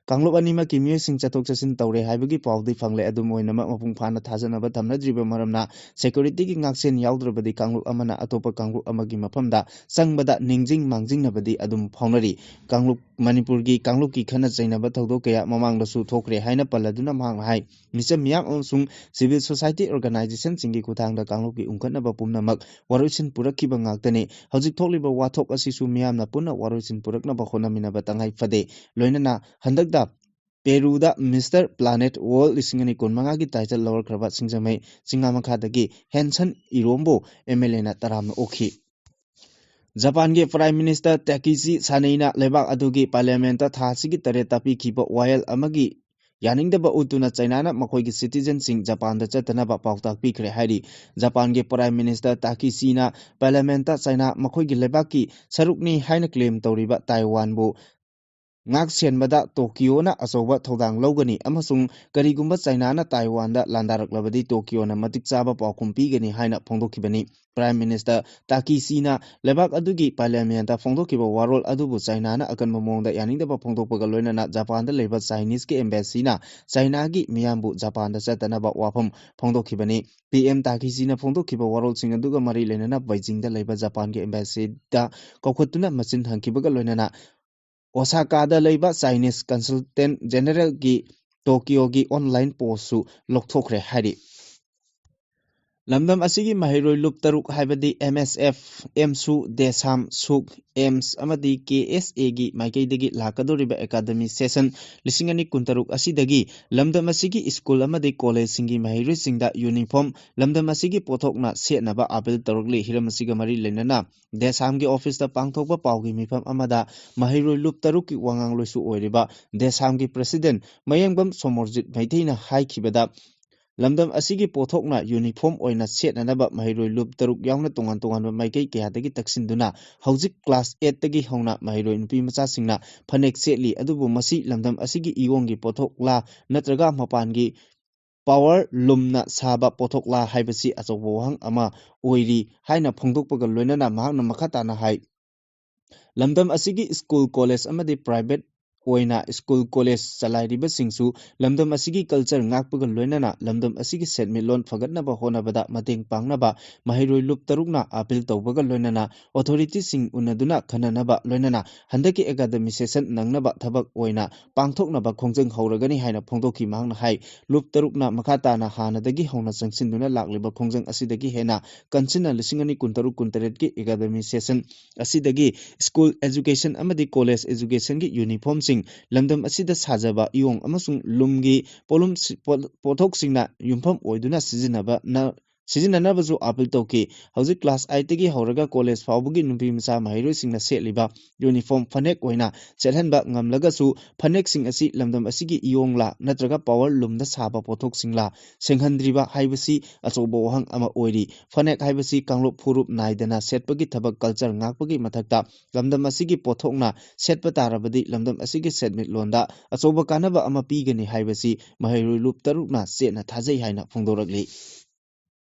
ꯀꯥꯡꯂꯨꯞ ꯑꯅꯤꯃꯛꯀꯤ ꯃꯤꯑꯣꯏꯁꯤꯡ ꯆꯠꯊꯣꯛ ꯆꯠꯁꯤꯟ ꯇꯧꯔꯦ ꯍꯥꯏꯕꯒꯤ ꯄꯥꯎꯗꯤ ꯐꯪꯂꯦ꯫ ꯑꯗꯨꯝ ꯑꯣꯏꯅꯃꯛ, ꯃꯄꯨꯡ ꯐꯥꯅ ꯊꯥꯖꯅꯕ ꯊꯝꯅꯗ꯭ꯔꯤꯕ ꯃꯔꯝꯅ ꯁꯦꯀ꯭ꯌꯨꯔꯤꯇꯤꯒꯤ ꯉꯥꯛꯁꯦꯟ ꯌꯥꯎꯗ꯭ꯔꯕꯗꯤ ꯀꯥꯡꯂꯨꯞ ꯑꯃꯅ ꯑꯇꯣꯞꯄ ꯀꯥꯡꯂꯨꯞ ꯑꯃꯒꯤ ꯃꯐꯝꯗ ꯆꯪꯕꯗ ꯅꯤꯡꯁꯤꯡ ꯃꯥꯡꯖꯤꯡꯅꯕꯗꯤ ꯑꯗꯨꯝ ꯐꯥꯎꯅꯔꯤ꯫ ꯀꯥꯡꯂꯨꯞ, ꯃꯅꯤꯄꯨꯔꯒꯤ ꯀꯥꯡꯂꯨꯞꯀꯤ ꯈꯠꯅ ꯆꯩꯅꯕ ꯊꯧꯗꯣꯛ ꯀꯌꯥ ꯃꯃꯥꯡꯗꯁꯨ ꯊꯣꯛꯈ꯭ꯔꯦ ꯍꯥꯏꯅ ꯄꯜꯂꯗꯨꯅ ꯃꯍꯥꯛꯅ ꯍꯥꯏ, ꯃꯤꯆꯝ ꯃꯤꯌꯥꯝ ꯑꯃꯁꯨꯡ ꯁꯤꯚꯤꯜ ꯁꯣꯁꯥꯏꯇꯤ ꯑꯣꯔꯒꯅꯥꯏꯖꯦꯁꯟꯁꯤꯡꯒꯤ ꯈꯨꯠꯊꯥꯡꯗ ꯀꯥꯡꯂꯨꯞꯀꯤ ꯎꯪꯈꯠꯅꯕ ꯄꯨꯝꯅꯃꯛ ꯋꯥꯔꯣꯏꯁꯤꯟ ꯄꯨꯔꯛꯈꯤꯕ ꯉꯥꯛꯇꯅꯤ꯫ ꯍꯧꯖꯤꯛ ꯊꯣꯛꯂꯤꯕ ꯋꯥꯊꯣꯛ ꯑꯁꯤꯁꯨ ꯃꯤꯌꯥꯝꯅ ꯄꯨꯟꯅ ꯋꯥꯔꯣꯏꯁꯤꯟ ꯄꯨꯔꯛꯅꯕ ꯍꯣꯠꯅꯃꯤꯟꯅꯕ ꯇꯉꯥꯏ ꯐꯗꯦ꯫ ꯂꯣꯏꯅꯅ ꯍꯟꯗꯛꯇ ꯄꯦꯔꯨꯗ Mister Planet World ꯂꯤꯁꯤꯡ ꯑꯅꯤ ꯀꯨꯟꯃꯉꯥꯒꯤ title ꯂꯧꯔꯛꯈ꯭ꯔꯕ ꯁꯤꯡꯖꯃꯩ ꯆꯤꯡꯉꯥ ꯃꯈꯥꯗꯒꯤ ꯍꯦꯟꯁꯟ ꯏꯔꯣꯝꯕꯨ MLAꯅ ꯇꯔꯥꯝꯅ ꯑꯣꯛꯈꯤ꯫ ꯖꯄꯥꯟꯒꯤ Prime Minister ꯇꯥꯀꯤꯁꯤ ꯁꯥꯅꯦꯅ ꯂꯩꯕꯥꯛ ꯑꯗꯨꯒꯤ Parliamentꯇ ꯊꯥ ꯑꯁꯤꯒꯤ ꯇꯔꯦꯠꯇ ꯄꯤꯈꯤꯕ ꯋꯥꯌꯦꯜ ꯑꯃꯒꯤ ꯌꯥꯅꯤꯡꯗꯕ ꯎꯠꯇꯨꯅ ꯆꯩꯅꯥꯅ ꯃꯈꯣꯏꯒꯤ citizenꯁꯤꯡ ꯖꯄꯥꯟꯗ ꯆꯠꯇꯅꯕ ꯄꯥꯎꯇꯥꯛ ꯄꯤꯈ꯭ꯔꯦ ꯍꯥꯏꯔꯤ꯫ ꯖꯄꯥꯟꯒꯤ Prime Minister ꯇꯥꯀꯤꯁꯤꯅ Parliamentꯇ ꯆꯩꯅꯥ ꯃꯈꯣꯏꯒꯤ ꯂꯩꯕꯥꯛꯀꯤ ꯁꯔꯨꯛꯅꯤ ꯍꯥꯏꯅ claim ꯇꯧꯔꯤꯕ ꯇꯥꯏꯋꯥꯟꯕꯨ ꯉꯥꯛ ꯁꯦꯟꯕꯗ ꯇꯣꯀꯤꯌꯣꯅ ꯑꯆꯧꯕ ꯊꯧꯗꯥꯡ ꯂꯧꯒꯅꯤ ꯑꯃꯁꯨꯡ ꯀꯔꯤꯒꯨꯝꯕ ꯆꯩꯅꯥꯅ ꯇꯥꯏꯋꯥꯟꯗ ꯂꯥꯟꯗꯥꯔꯛꯂꯕꯗꯤ ꯇꯣꯀꯤꯌꯣꯅ ꯃꯇꯤꯛ ꯆꯥꯕ ꯄꯥꯎꯈꯨꯝ ꯄꯤꯒꯅꯤ ꯍꯥꯏꯅ ꯐꯣꯡꯗꯣꯛꯈꯤꯕꯅꯤ꯫ Prime Minister ꯇꯥꯀꯤꯁꯤꯅ ꯂꯩꯕꯥꯛ ꯑꯗꯨꯒꯤ Parliamentꯇ ꯐꯣꯡꯗꯣꯛꯈꯤꯕ ꯋꯥꯔꯣꯜ ꯑꯗꯨꯕꯨ ꯆꯩꯅꯥꯅ ꯑꯀꯟꯕ ꯃꯑꯣꯡꯗ ꯌꯥꯅꯤꯡꯗꯕ ꯐꯣꯡꯗꯣꯛꯄꯒ ꯂꯣꯏꯅꯅ ꯖꯄꯥꯟꯗ ꯂꯩꯕ Chineseꯀꯤ Embassyꯅ ꯆꯩꯅꯥꯒꯤ ꯃꯤꯌꯥꯝꯕꯨ ꯖꯄꯥꯟꯗ ꯆꯠꯇꯅꯕ ꯋꯥꯐꯝ ꯐꯣꯡꯗꯣꯛꯈꯤꯕꯅꯤ꯫ PM ꯇꯥꯀꯤꯁꯤꯅ ꯐꯣꯡꯗꯣꯛꯈꯤꯕ ꯋꯥꯔꯣꯜꯁꯤꯡ ꯑꯗꯨꯒ ꯃꯔꯤ ꯂꯩꯅꯅ ꯕꯩꯖꯤꯡꯗ ꯂꯩꯕ ꯖꯄꯥꯟꯒꯤ Embassyꯗ ꯀꯧꯈꯠꯇꯨꯅ ꯃꯆꯤꯟ ꯍꯪꯈꯤꯕꯒ ꯂꯣꯏꯅꯅ ꯑꯣꯁꯥꯀꯥꯗ ꯂꯩꯕ Chinese Consultant Generalꯒꯤ ꯇꯣꯀꯤꯌꯣꯒꯤ online postꯁꯨ ꯂꯧꯊꯣꯛꯈ꯭ꯔꯦ ꯍꯥꯏꯔꯤ꯫ ꯂꯝꯗꯝ ꯑꯁꯤꯒꯤ ꯃꯍꯩꯔꯣꯏ ꯂꯨꯞ ꯇꯔꯨꯛ ꯍꯥꯏꯕꯗꯤ MSF, ꯑꯦꯝꯁꯨ, ꯗꯦꯁꯥꯝ, ꯁꯨꯛ, ꯑꯦꯝꯁ ꯑꯃꯗꯤ KSAꯒꯤ ꯃꯥꯏꯀꯩꯗꯒꯤ ꯂꯥꯛꯀꯗꯧꯔꯤꯕ academic session ꯂꯤꯁꯤꯡ ꯑꯅꯤ ꯀꯨꯟꯇꯔꯨꯛ ꯑꯁꯤꯗꯒꯤ ꯂꯝꯗꯝ ꯑꯁꯤꯒꯤ school ꯑꯃꯗꯤ collegeꯁꯤꯡꯒꯤ ꯃꯍꯩꯔꯣꯏꯁꯤꯡꯗ uniform, ꯂꯝꯗꯝ ꯑꯁꯤꯒꯤ ꯄꯣꯠꯊꯣꯛꯅ ꯁꯦꯠꯅꯕ appeal ꯇꯧꯔꯛꯂꯤ꯫ ꯍꯤꯔꯝ ꯑꯁꯤꯒ ꯃꯔꯤ ꯂꯩꯅꯅ ꯗꯦꯁꯥꯝꯒꯤ officeꯇ ꯄꯥꯡꯊꯣꯛꯄ ꯄꯥꯎꯒꯤ ꯃꯤꯐꯝ ꯑꯃꯗ ꯃꯍꯩꯔꯣꯏ ꯂꯨꯞ ꯇꯔꯨꯛꯀꯤ ꯋꯥꯉꯥꯡꯂꯣꯏꯁꯨ ꯑꯣꯏꯔꯤꯕ ꯗꯦꯁꯥꯝꯒꯤ president ꯃꯌꯦꯡꯕꯝ ꯁꯣꯃꯣꯔꯖꯤꯠ ꯃꯩꯇꯩꯅ ꯍꯥꯏꯈꯤꯕꯗ, ꯂꯝꯗꯝ ꯑꯁꯤꯒꯤ ꯄꯣꯠꯊꯣꯛꯅ uniform ꯑꯣꯏꯅ ꯁꯦꯠꯅꯅꯕ ꯃꯍꯩꯔꯣꯏ ꯂꯨꯞ ꯇꯔꯨꯛ ꯌꯥꯎꯅ ꯇꯣꯉꯥꯟ ꯇꯣꯉꯥꯟꯕ ꯃꯥꯏꯀꯩ ꯀꯌꯥꯗꯒꯤ ꯇꯛꯁꯤꯟꯗꯨꯅ ꯍꯧꯖꯤꯛ class eightꯇꯒꯤ ꯍꯧꯅ ꯃꯍꯩꯔꯣꯏ ꯅꯨꯄꯤ ꯃꯆꯥꯁꯤꯡꯅ ꯐꯅꯦꯛ ꯁꯦꯠꯂꯤ꯫ ꯑꯗꯨꯕꯨ ꯃꯁꯤ ꯂꯝꯗꯝ ꯑꯁꯤꯒꯤ ꯏꯌꯣꯡꯒꯤ ꯄꯣꯠꯊꯣꯛꯂꯥ ꯅꯠꯇ꯭ꯔꯒ ꯃꯄꯥꯟꯒꯤ power loomꯅ ꯁꯥꯕ ꯄꯣꯠꯊꯣꯛꯂꯥ ꯍꯥꯏꯕꯁꯤ ꯑꯆꯧꯕ ꯋꯥꯍꯪ ꯑꯃ ꯑꯣꯏꯔꯤ ꯍꯥꯏꯅ ꯐꯣꯡꯗꯣꯛꯄꯒ ꯂꯣꯏꯅꯅ ꯃꯍꯥꯛꯅ ꯃꯈꯥ ꯇꯥꯅ ꯍꯥꯏ, ꯂꯝꯗꯝ ꯑꯁꯤꯒꯤ school, college ꯑꯃꯗꯤ private ꯑꯣꯏꯅ school, college ꯆꯂꯥꯏꯔꯤꯕꯁꯤꯡꯁꯨ ꯂꯝꯗꯝ ꯑꯁꯤꯒꯤ culture ꯉꯥꯛꯄꯒ ꯂꯣꯏꯅꯅ ꯂꯝꯗꯝ ꯑꯁꯤꯒꯤ ꯁꯦꯟꯃꯤꯠꯂꯣꯟ ꯐꯒꯠꯅꯕ ꯍꯣꯠꯅꯕꯗ ꯃꯇꯦꯡ ꯄꯥꯡꯅꯕ ꯃꯍꯩꯔꯣꯏ ꯂꯨꯞ ꯇꯔꯨꯛꯅ appeal ꯇꯧꯕꯒ ꯂꯣꯏꯅꯅ authorityꯁꯤꯡ ꯎꯅꯗꯨꯅ ꯈꯟꯅꯅꯕ ꯂꯣꯏꯅꯅ ꯍꯟꯗꯛꯀꯤ academic session ꯅꯪꯅꯕ ꯊꯕꯛ ꯑꯣꯏꯅ ꯄꯥꯡꯊꯣꯛꯅꯕ ꯈꯣꯡꯖꯪ ꯍꯧꯔꯒꯅꯤ ꯍꯥꯏꯅ ꯐꯣꯡꯗꯣꯛꯈꯤ꯫ ꯃꯍꯥꯛꯅ ꯍꯥꯏ, ꯂꯨꯞ ꯇꯔꯨꯛꯅ ꯃꯈꯥ ꯇꯥꯅ ꯍꯥꯟꯅꯗꯒꯤ ꯍꯧꯅ ꯆꯪꯁꯤꯟꯗꯨꯅ ꯂꯥꯛꯂꯤꯕ ꯈꯣꯡꯖꯪ ꯑꯁꯤꯗꯒꯤ ꯍꯦꯟꯅ ꯀꯟꯁꯤꯟꯅ ꯂꯤꯁꯤꯡ ꯑꯅꯤ ꯀꯨꯟꯇꯔꯨꯛ ꯀꯨꯟꯇꯔꯦꯠꯀꯤ academic session ꯑꯁꯤꯗꯒꯤ school education ꯑꯃꯗꯤ college educationꯒꯤ uniformꯁꯤꯡ ꯂꯝꯗꯝ ꯑꯁꯤꯗ ꯁꯥꯖꯕ ꯏꯌꯣꯡ ꯑꯃꯁꯨꯡ ꯂꯨꯝꯒꯤ ꯄꯣꯠꯂꯨꯝ ꯁꯤ-, ꯄꯣꯠ-, ꯄꯣꯠꯊꯣꯛꯁꯤꯡꯅ ꯌꯨꯝꯐꯝ ꯑꯣꯏꯗꯨꯅ ꯁꯤꯖꯤꯟꯅꯕ ꯅ-, ꯁꯤꯖꯤꯟꯅꯅꯕꯁꯨ ꯑꯥꯄꯤꯜ ꯇꯧꯈꯤ꯫ ꯍꯧꯖꯤꯛ ꯀ꯭ꯂꯥꯁ ꯑꯥꯏꯠꯇꯒꯤ ꯍꯧꯔꯒ ꯀꯣꯂꯦꯖ ꯐꯥꯎꯕꯒꯤ ꯅꯨꯄꯤ ꯃꯆꯥ ꯃꯍꯩꯔꯣꯏꯁꯤꯡꯅ ꯁꯦꯠꯂꯤꯕ ꯌꯨꯅꯤꯐꯣꯔꯝ ꯐꯅꯦꯛ ꯑꯣꯏꯅ ꯁꯦꯠꯍꯟꯕ ꯉꯝꯂꯒꯁꯨ, ꯐꯅꯦꯛꯁꯤꯡ ꯑꯁꯤ ꯂꯝꯗꯝ ꯑꯁꯤꯒꯤ ꯏꯌꯣꯡꯂꯥ ꯅꯠꯇ꯭ꯔꯒ ꯄꯥꯋꯔ ꯂꯨꯝꯗ ꯁꯥꯕ ꯄꯣꯠꯊꯣꯛꯁꯤꯡꯂꯥ ꯁꯦꯡꯍꯟꯗ꯭ꯔꯤꯕ ꯍꯥꯏꯕꯁꯤ ꯑꯆꯧꯕ ꯋꯥꯍꯪ ꯑꯃ ꯑꯣꯏꯔꯤ꯫ ꯐꯅꯦꯛ ꯍꯥꯏꯕꯁꯤ ꯀꯥꯡꯂꯨꯞ ꯐꯨꯔꯨꯞ ꯅꯥꯏꯗꯅ ꯁꯦꯠꯄꯒꯤ ꯊꯕꯛ ꯀꯜꯆꯔ ꯉꯥꯛꯄꯒꯤ ꯃꯊꯛꯇ ꯂꯝꯗꯝ ꯑꯁꯤꯒꯤ ꯄꯣꯠꯊꯣꯛꯅ ꯁꯦꯠꯄ ꯇꯥꯔꯕꯗꯤ ꯂꯝꯗꯝ ꯑꯁꯤꯒꯤ ꯁꯦꯟꯃꯤꯠꯂꯣꯟꯗ ꯑꯆꯧꯕ ꯀꯥꯟꯅꯕ ꯑꯃ ꯄꯤꯒꯅꯤ ꯍꯥꯏꯕꯁꯤ ꯃꯍꯩꯔꯣꯏ ꯂꯨꯞ ꯇꯔꯨꯛꯅ ꯆꯦꯠꯅ ꯊꯥꯖꯩ ꯍꯥꯏꯅ ꯐꯣꯡꯗꯣꯔꯛꯂꯤ꯫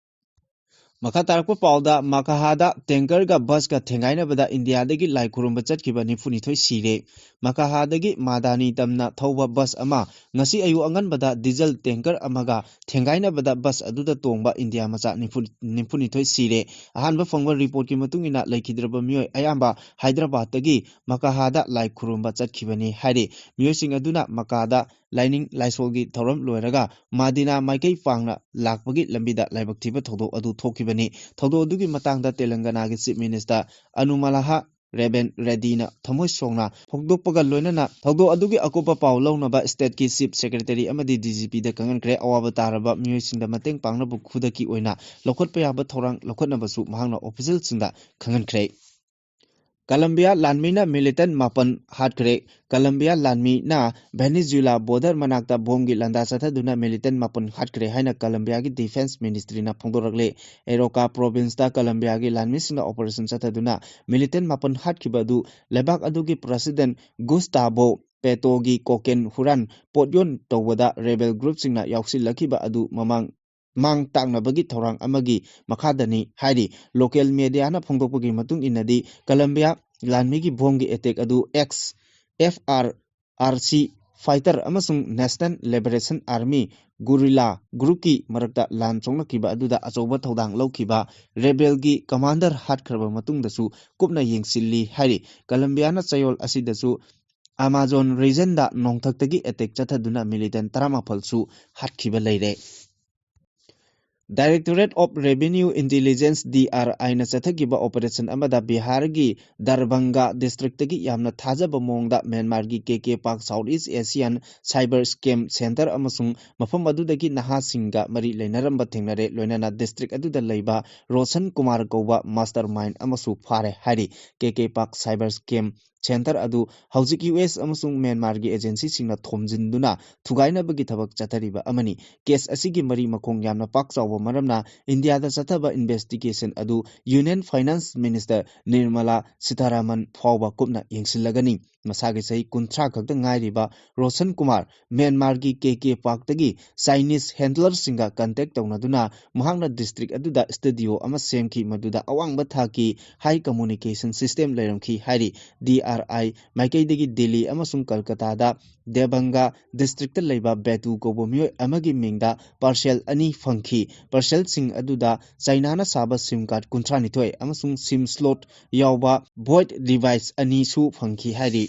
ꯃꯈꯥ ꯇꯥꯔꯛꯄ ꯄꯥꯎꯗ, ꯃꯀꯥꯍꯥꯗ ꯇꯦꯡꯀꯔꯒ ꯕꯁꯀ ꯊꯦꯡꯒꯥꯏꯅꯕꯗ ꯏꯟꯗꯤꯌꯥꯗꯒꯤ ꯂꯥꯏ ꯈꯨꯔꯨꯝꯕ ꯆꯠꯈꯤꯕ ꯅꯤꯐꯨꯅꯤꯊꯣꯏ ꯁꯤꯔꯦ꯫ ꯃꯀꯥꯍꯥꯗꯒꯤ ꯃꯥꯗꯥꯅꯤ ꯇꯝꯅ ꯊꯧꯕ ꯕꯁ ꯑꯃ ꯉꯁꯤ ꯑꯌꯨꯛ ꯑꯉꯟꯕꯗ ꯗꯤꯖꯜ ꯇꯦꯡꯀꯔ ꯑꯃꯒ ꯊꯦꯡꯒꯥꯏꯅꯕꯗ ꯕꯁ ꯑꯗꯨꯗ ꯇꯣꯡꯕ ꯏꯟꯗꯤꯌꯥ ꯃꯆꯥ ꯅꯤꯐꯨ, ꯅꯤꯐꯨꯅꯤꯊꯣꯏ ꯁꯤꯔꯦ꯫ ꯑꯍꯥꯟꯕ ꯐꯪꯕ ꯔꯤꯄꯣꯔꯠꯀꯤ ꯃꯇꯨꯡ ꯏꯟꯅ, ꯂꯩꯈꯤꯗ꯭ꯔꯕ ꯃꯤꯑꯣꯏ ꯑꯌꯥꯝꯕ ꯍꯥꯏꯗ꯭ꯔꯕꯥꯗꯇꯒꯤ ꯃꯀꯥꯍꯥꯗ ꯂꯥꯏ ꯈꯨꯔꯨꯝꯕ ꯆꯠꯈꯤꯕꯅꯤ ꯍꯥꯏꯔꯤ꯫ ꯃꯤꯑꯣꯏꯁꯤꯡ ꯑꯗꯨꯅ ꯃꯀꯥꯗ ꯂꯥꯏꯅꯤꯡ ꯂꯥꯏꯁꯣꯜꯒꯤ ꯊꯧꯔꯝ ꯂꯣꯏꯔꯒ ꯃꯥꯗꯤꯅꯥ ꯃꯥꯏꯀꯩ ꯄꯥꯡꯅ ꯂꯥꯛꯄꯒꯤ ꯂꯝꯕꯤꯗ ꯂꯥꯏꯕꯛ ꯊꯤꯕ ꯊꯧꯗꯣꯛ ꯑꯗꯨ ꯊꯣꯛꯈꯤꯕꯅꯤ꯫ ꯊꯧꯗꯣꯛ ꯑꯗꯨꯒꯤ ꯃꯇꯥꯡꯗ ꯇꯦꯂꯪꯒꯅꯥꯒꯤ ꯆꯤꯐ ꯃꯤꯅꯤꯁꯇꯔ ꯑꯅꯨꯃꯂꯥꯍ ꯔꯦꯕꯦꯟ ꯔꯦꯗꯤꯅ ꯊꯃꯣꯏ ꯁꯣꯛꯅ ꯐꯣꯡꯗꯣꯛꯄꯒ ꯂꯣꯏꯅꯅ ꯊꯧꯗꯣꯛ ꯑꯗꯨꯒꯤ ꯑꯀꯨꯞꯄ ꯄꯥꯎ ꯂꯧꯅꯕ ꯁ꯭ꯇꯦꯠꯀꯤ ꯆꯤꯐ ꯁꯦꯀ꯭ꯔꯦꯇꯔꯤ ꯑꯃꯗꯤ ꯗꯤ ꯖꯤ ꯄꯤꯗ ꯈꯪꯍꯟꯈ꯭ꯔꯦ꯫ ꯑꯋꯥꯕ ꯇꯥꯔꯕ ꯃꯤꯑꯣꯏꯁꯤꯡꯗ ꯃꯇꯦꯡ ꯄꯥꯡꯅꯕ ꯈꯨꯗꯛꯀꯤ ꯑꯣꯏꯅ ꯂꯧꯈꯠꯄ ꯌꯥꯕ ꯊꯧꯔꯥꯡ ꯂꯧꯈꯠꯅꯕꯁꯨ ꯃꯍꯥꯛꯅ ꯑꯣꯐꯤꯁꯤꯌꯦꯜꯁꯤꯡꯗ ꯈꯪꯍꯟꯈ꯭ꯔꯦ꯫ ꯀꯂꯝꯕꯤꯌꯥ ꯂꯥꯟꯃꯤꯅ ꯃꯤꯂꯤꯇꯦꯟ ꯃꯥꯄꯟ ꯍꯥꯠꯈ꯭ꯔꯦ꯫ ꯀꯂꯝꯕꯤꯌꯥ ꯂꯥꯟꯃꯤꯅ ꯚꯦꯅꯤꯖꯨꯂꯥ ꯕꯣꯔꯗꯔ ꯃꯅꯥꯛꯇ ꯕꯣꯝꯒꯤ ꯂꯥꯟꯗꯥ ꯆꯠꯊꯗꯨꯅ ꯃꯤꯂꯤꯇꯦꯟ ꯃꯥꯄꯟ ꯍꯥꯠꯈ꯭ꯔꯦ ꯍꯥꯏꯅ ꯀꯂꯝꯕꯤꯌꯥꯒꯤ ꯗꯤꯐꯦꯟꯁ ꯃꯤꯅꯤꯁꯇ꯭ꯔꯤꯅ ꯐꯣꯡꯗꯣꯔꯛꯂꯦ꯫ ꯑꯦꯔꯣꯀꯥ ꯄ꯭ꯔꯣꯚꯤꯟꯁꯇ ꯀꯂꯝꯕꯤꯌꯥꯒꯤ ꯂꯥꯟꯃꯤꯁꯤꯡꯅ ꯑꯣꯄꯔꯦꯁꯟ ꯆꯠꯊꯗꯨꯅ ꯃꯤꯂꯤꯇꯦꯟ ꯃꯥꯄꯟ ꯍꯥꯠꯈꯤꯕ ꯑꯗꯨ ꯂꯩꯕꯥꯛ ꯑꯗꯨꯒꯤ ꯄ꯭ꯔꯁꯤꯗꯦꯟ ꯒꯨꯁꯇꯥꯕꯣ ꯄꯦꯇꯣꯒꯤ ꯀꯣꯀꯦꯟ ꯍꯨꯔꯥꯟ ꯄꯣꯠꯌꯣꯟ ꯇꯧꯕꯗ ꯔꯦꯕꯦꯜ ꯒ꯭ꯔꯨꯞꯁꯤꯡꯅ ꯌꯥꯎꯁꯤꯜꯂꯛꯈꯤꯕ ꯑꯗꯨ ꯃꯃꯥꯡ ꯃꯥꯡ ꯇꯥꯛꯅꯕꯒꯤ ꯊꯧꯔꯥꯡ ꯑꯃꯒꯤ ꯃꯈꯥꯗꯅꯤ ꯍꯥꯏꯔꯤ꯫ ꯂꯣꯀꯦꯜ ꯃꯦꯗꯤꯌꯥꯅ ꯐꯣꯡꯗꯣꯛꯄꯒꯤ ꯃꯇꯨꯡ ꯏꯟꯅꯗꯤ, ꯀꯂꯝꯕꯤꯌꯥ ꯂꯥꯟꯃꯤꯒꯤ ꯕꯣꯝꯒꯤ ꯑꯦꯇꯦꯛ ꯑꯗꯨ X F R R C fighter ꯑꯃꯁꯨꯡ ꯅꯦꯁꯅꯦꯜ ꯂꯤꯕꯔꯦꯁꯟ ꯑꯥꯔꯃꯤ ꯒꯨꯔꯤꯂꯥ ꯒ꯭ꯔꯨꯞꯀꯤ ꯃꯔꯛꯇ ꯂꯥꯟ ꯁꯣꯛꯅꯈꯤꯕ ꯑꯗꯨꯗ ꯑꯆꯧꯕ ꯊꯧꯗꯥꯡ ꯂꯧꯈꯤꯕ ꯔꯦꯕꯦꯜꯒꯤ ꯀꯃꯥꯟꯗꯔ ꯍꯥꯠꯈ꯭ꯔꯕ ꯃꯇꯨꯡꯗꯁꯨ ꯀꯨꯞꯅ ꯌꯦꯡꯁꯤꯜꯂꯤ ꯍꯥꯏꯔꯤ꯫ ꯀꯂꯝꯕꯤꯌꯥꯅ ꯆꯌꯣꯜ ꯑꯁꯤꯗꯁꯨ ꯑꯃꯥꯖꯣꯟ ꯔꯤꯖꯟꯗ ꯅꯣꯡꯊꯛꯇꯒꯤ ꯑꯦꯇꯦꯛ ꯆꯠꯊꯗꯨꯅ ꯃꯤꯂꯤꯇꯦꯟ ꯇꯔꯥꯃꯥꯄꯜꯁꯨ ꯍꯥꯠꯈꯤꯕ ꯂꯩꯔꯦ꯫ Directorate of Revenue Intelligence, D R I ꯅ ꯆꯠꯊꯈꯤꯕ operation ꯑꯃꯗ ꯕꯤꯍꯥꯔꯒꯤ ꯗꯔꯚꯪꯒꯥ district ꯇꯒꯤ ꯌꯥꯝꯅ ꯊꯥꯖꯕ ꯃꯑꯣꯡꯗ ꯃ꯭ꯌꯥꯟꯃꯥꯔꯒꯤ ꯀꯦ ꯀꯦ ꯄꯥꯛ South East Asian cyber scam center ꯑꯃꯁꯨꯡ ꯃꯐꯝ ꯑꯗꯨꯗꯒꯤ ꯅꯍꯥꯁꯤꯡꯒ ꯃꯔꯤ ꯂꯩꯅꯔꯝꯕ ꯊꯦꯡꯅꯔꯦ, ꯂꯣꯏꯅꯅ district ꯑꯗꯨꯗ ꯂꯩꯕ ꯔꯣꯁꯟ ꯀꯨꯃꯥꯔ ꯀꯧꯕ mastermind ꯑꯃꯁꯨ ꯐꯥꯔꯦ ꯍꯥꯏꯔꯤ꯫ ꯀꯦ ꯀꯦ ꯄꯥꯛ cyber scam center ꯑꯗꯨ ꯍꯧꯖꯤꯛ ꯌꯨ ꯑꯦꯁ ꯑꯃꯁꯨꯡ ꯃ꯭ꯌꯥꯟꯃꯥꯔꯒꯤ agency ꯁꯤꯡꯅ ꯊꯣꯝꯖꯤꯟꯗꯨꯅ ꯊꯨꯒꯥꯏꯅꯕꯒꯤ ꯊꯕꯛ ꯆꯠꯊꯔꯤꯕ ꯑꯃꯅꯤ꯫ Case ꯑꯁꯤꯒꯤ ꯃꯔꯤ ꯃꯈꯣꯡ ꯌꯥꯝꯅ ꯄꯥꯛ ꯆꯥꯎꯕ ꯃꯔꯝꯅ ꯏꯟꯗꯤꯌꯥꯗ ꯆꯠꯊꯕ investigation ꯑꯗꯨ Union Finance Minister Nirmala Sitharaman ꯐꯥꯎꯕ ꯀꯨꯞꯅ ꯌꯦꯡꯁꯤꯜꯂꯒꯅꯤ꯫ ꯃꯁꯥꯒꯤ ꯆꯍꯤ ꯀꯨꯟꯊ꯭ꯔꯥ ꯈꯛꯇ ꯉꯥꯏꯔꯤꯕ ꯔꯣꯁꯟ ꯀꯨꯃꯥꯔ ꯃ꯭ꯌꯥꯟꯃꯥꯔꯒꯤ ꯀꯦ ꯀꯦ ꯄꯥꯛꯇꯒꯤ Chinese handler ꯁꯤꯡꯒ contact ꯇꯧꯅꯗꯨꯅ ꯃꯍꯥꯛꯅ district ꯑꯗꯨꯗ studio ꯑꯃ ꯁꯦꯝꯈꯤ, ꯃꯗꯨꯗ ꯑꯋꯥꯡꯕ ꯊꯥꯛꯀꯤ high communication system ꯂꯩꯔꯝꯈꯤ ꯍꯥꯏꯔꯤ꯫ D R I ꯃꯥꯏꯀꯩꯗꯒꯤ ꯗꯤꯜꯂꯤ ꯑꯃꯁꯨꯡ ꯀꯜꯀꯇꯥꯗ ꯗꯦꯕꯪꯒꯥ district ꯇ ꯂꯩꯕ ꯕꯦꯇꯨ ꯀꯧꯕ ꯃꯤꯑꯣꯏ ꯑꯃꯒꯤ ꯃꯤꯡꯗ parcel ꯑꯅꯤ ꯐꯪꯈꯤ꯫ Parcel ꯁꯤꯡ ꯑꯗꯨꯗ ꯆꯥꯏꯅꯥꯅ ꯁꯥꯕ SIM card ꯀꯨꯟꯊ꯭ꯔꯥ ꯅꯤꯊꯣꯏ ꯑꯃꯁꯨꯡ SIM slot ꯌꯥꯎꯕ void device ꯑꯅꯤꯁꯨ ꯐꯪꯈꯤ ꯍꯥꯏꯔꯤ꯫